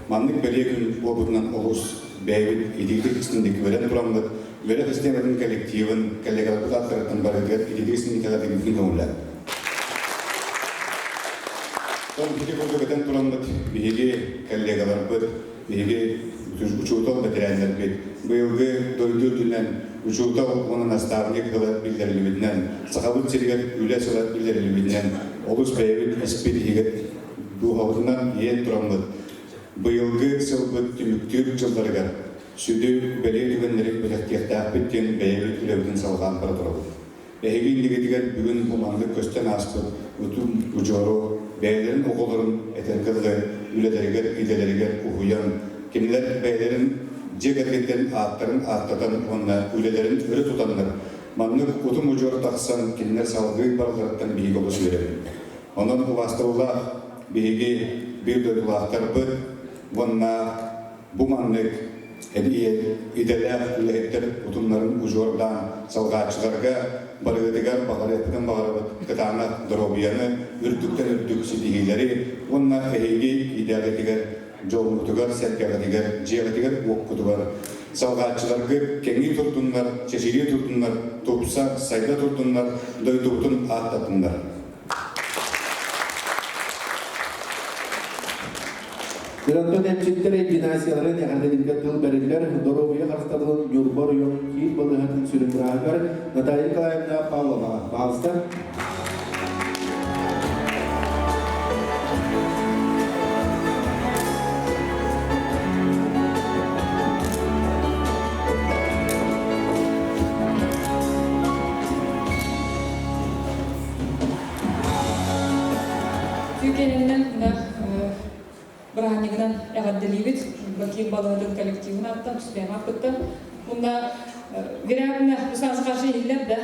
маннык бэлиэ күн буолбутунан олус бэйэбит итиитик истиҥник үөрэн тураммыт үөрэх систиэмэтин коллективын, коллегаларбыт ааттарыттан барытыгар итиитик истиҥник эҕэрдэлиибитин көҥүллээн. Ол ити курдук этэн тураммыт биһиги коллегаларбыт, биһиги учуутал бэтэрээннэрбит быйылгы дойду үрдүнэн учуутал уонна наставник сыла биллэриллибитинэн, Сахабыт сиригэр үлэ сыла биллэриллибитинэн олус бэйэбит испит иһигэр дууһабытынан иэйэн тураммыт быйылгы сылбыт түмүктүүр дьылларыгар сүдү бэлиэ түгэннэри бэлэхтиэхтээхпит диэн бэйэбит үлэбитин салҕаан бара турабыт. Эһиги иннигитигэр бүгүн бу маннык көстөн ааспыт утум удьуору бэйэлэрин оҕолорун этэргэ дылы үлэлэригэр, идэлэригэр уһуйан, кинилэр бэйэлэрин дьиэ кэргэттэрин ааттарын ааттатан уонна үлэлэрин өрө тутаннар, маннык утум удьуор тахсан кинилэр салгыы баралларыттан биһиги олус үөрэбит. Онон убаастабыллаах биһиги биир дойдулаахтарбыт уонна Бу маннык идэлээх үлэһиттэр утумнарын удьуордаан салҕааччыларга барыгытыгар баҕарыахпытын баҕарабыт кытаанах доруобуйаны, үрдүктэн үрдүк ситиһиилэри уонна эһиги идэҕитигэр, дьолгутугар-сэргэҕитигэр, дьиэҕитигэр-уоккутугар салҕааччыларгыт кэҥии турдуннар, чэчирии турдуннар, тупса, сайда турдуннар, дойдубутун ааттатыннар. Дырантан эмчиттэр династияларын эҕэрдэлииргэ тыл бэриллэр доруобуйа харыстабылын Ньурба оройуонун киин балыыһатын сүрүн бырааһыгар Наталья Николаевна Павловаҕа. Пожалуйста. Түүкэнинэн бырааһынньыгынан эҕэрдэлиибит Бакир балыһатын коллективын аттан, түспэм аппыттан. Уонна вероятно, Руслан Захарович иһиллэр да?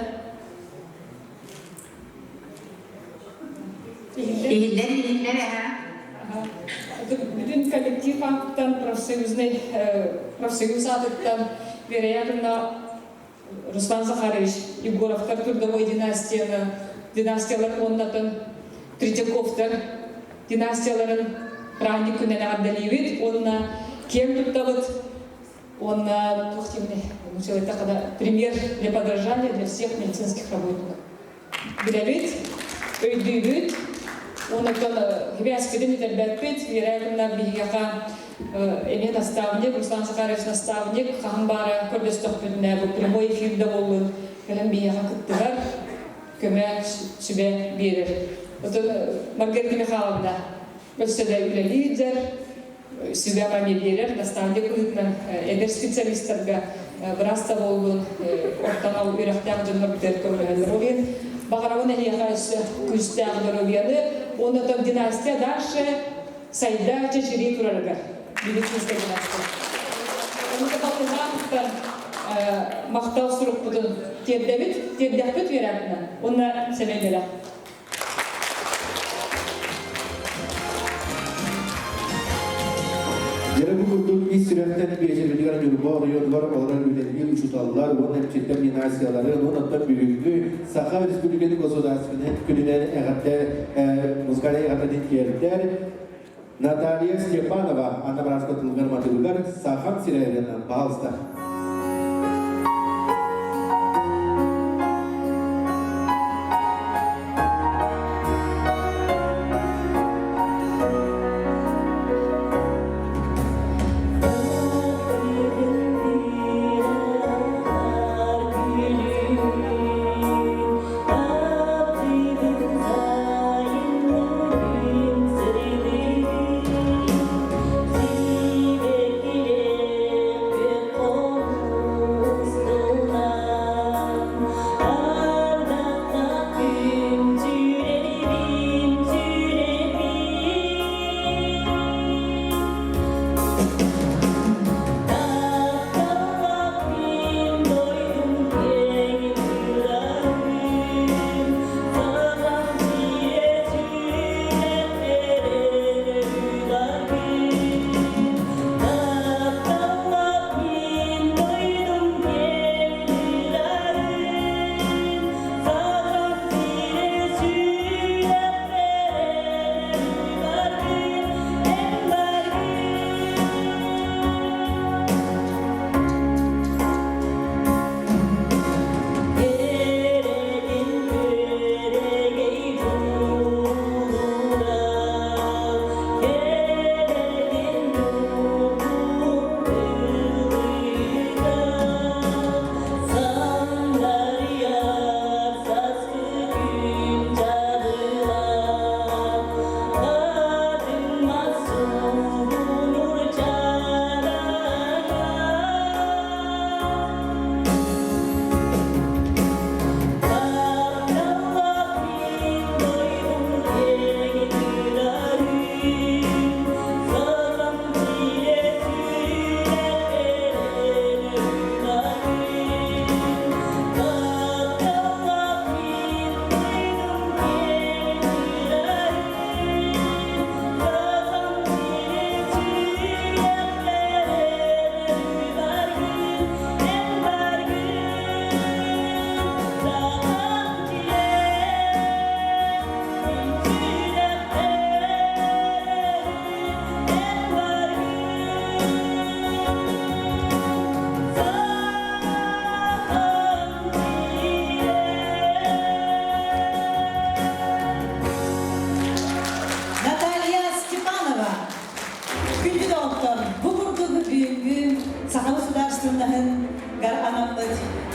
Иһиллэр, иһиллэр, аха. Бүтүн коллектив ааттан, профсоюзный профсоюз аатыттан, вероятно, Руслан Захарович Егоровтар трудовой династияны, династиялар уоннатын Третьяковтар династияларын праздник күнүнэн эҕэрдэлиибит уонна киэн туттабыт уонна туох диэбиний пример для подражания для всех медицинских работников. Билэбит, өйдүүбүт, онтон хибээспитин үтэрбэппит, Вера биһиэхэ эмиэ наставник, Руслан Захарович наставник, хаһан баара көрдөстөхпүтүнэ бу прямой эфирде буоллун, кэлэн биһиэхэ кыттыһар, көмө сүбэ биэрэр. Отон Маргарита Михайловна өссө да үлэлиир сүбэ ама биэрэр, наставник быһыытынан эдэр специалистарга быраас да буоллун, ортон ал үөрэхтээх дьоннор бүтэр көмөлөһөллөр. Ол иһин баҕарабын эһиэхэ өссө күүстээх доруобуйаны, уонна оттон династия дальше сайда чэчирии турарыгар медицинская династия. Ону да махтал сурукпутун тиэрдэбит, тиэрдэхпит үөрэтинэ, уонна сэмэй бэлэх. Дьэ бу курдук ис сүрэхтэн биэчэрбитигэр Ньурба оройуонугар олорор үлэлиир учууталлар уонна эмчиттэр династияларын уонна бүгүҥҥү Саха Республикатын государственнай күнүнэн эҕэрдэ музыкальнай эҕэрдэтин тиэрдэр Наталья Степанова Анна Браска тылыгар матыыбыгар Сахам сирэ ырыанан пожалуйста.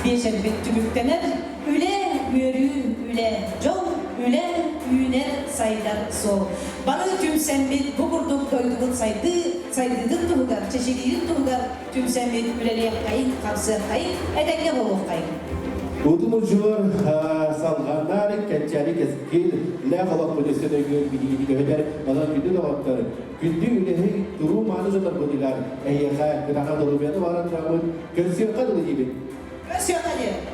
Биэчэрбит түмүктэнэр үлэ, үөрүү, үлэ, дьол, үлэ, үүнэр, сайдар суол. Бары түмсэммит бу курдук дойдубут сайдыы, сайдыытын туһугар, чэчириирин туһугар түмсэммит үлэлиэххэйин, хамсыаххайын, этэҥҥэ буолуоххайын. Утум удьуор салҕанар кэнчээри кэскил лээх олохпут өссө өйгө биһигини көһүтэр. Онон күндү доҕоттор, күндү үлэһит туруу мааны дьоннорбутугар эһиэхэ кытаанах доруобуйаны баҕаран тураммыт көрсүөххэ дылы диибит. Көрсүөххэ диэн.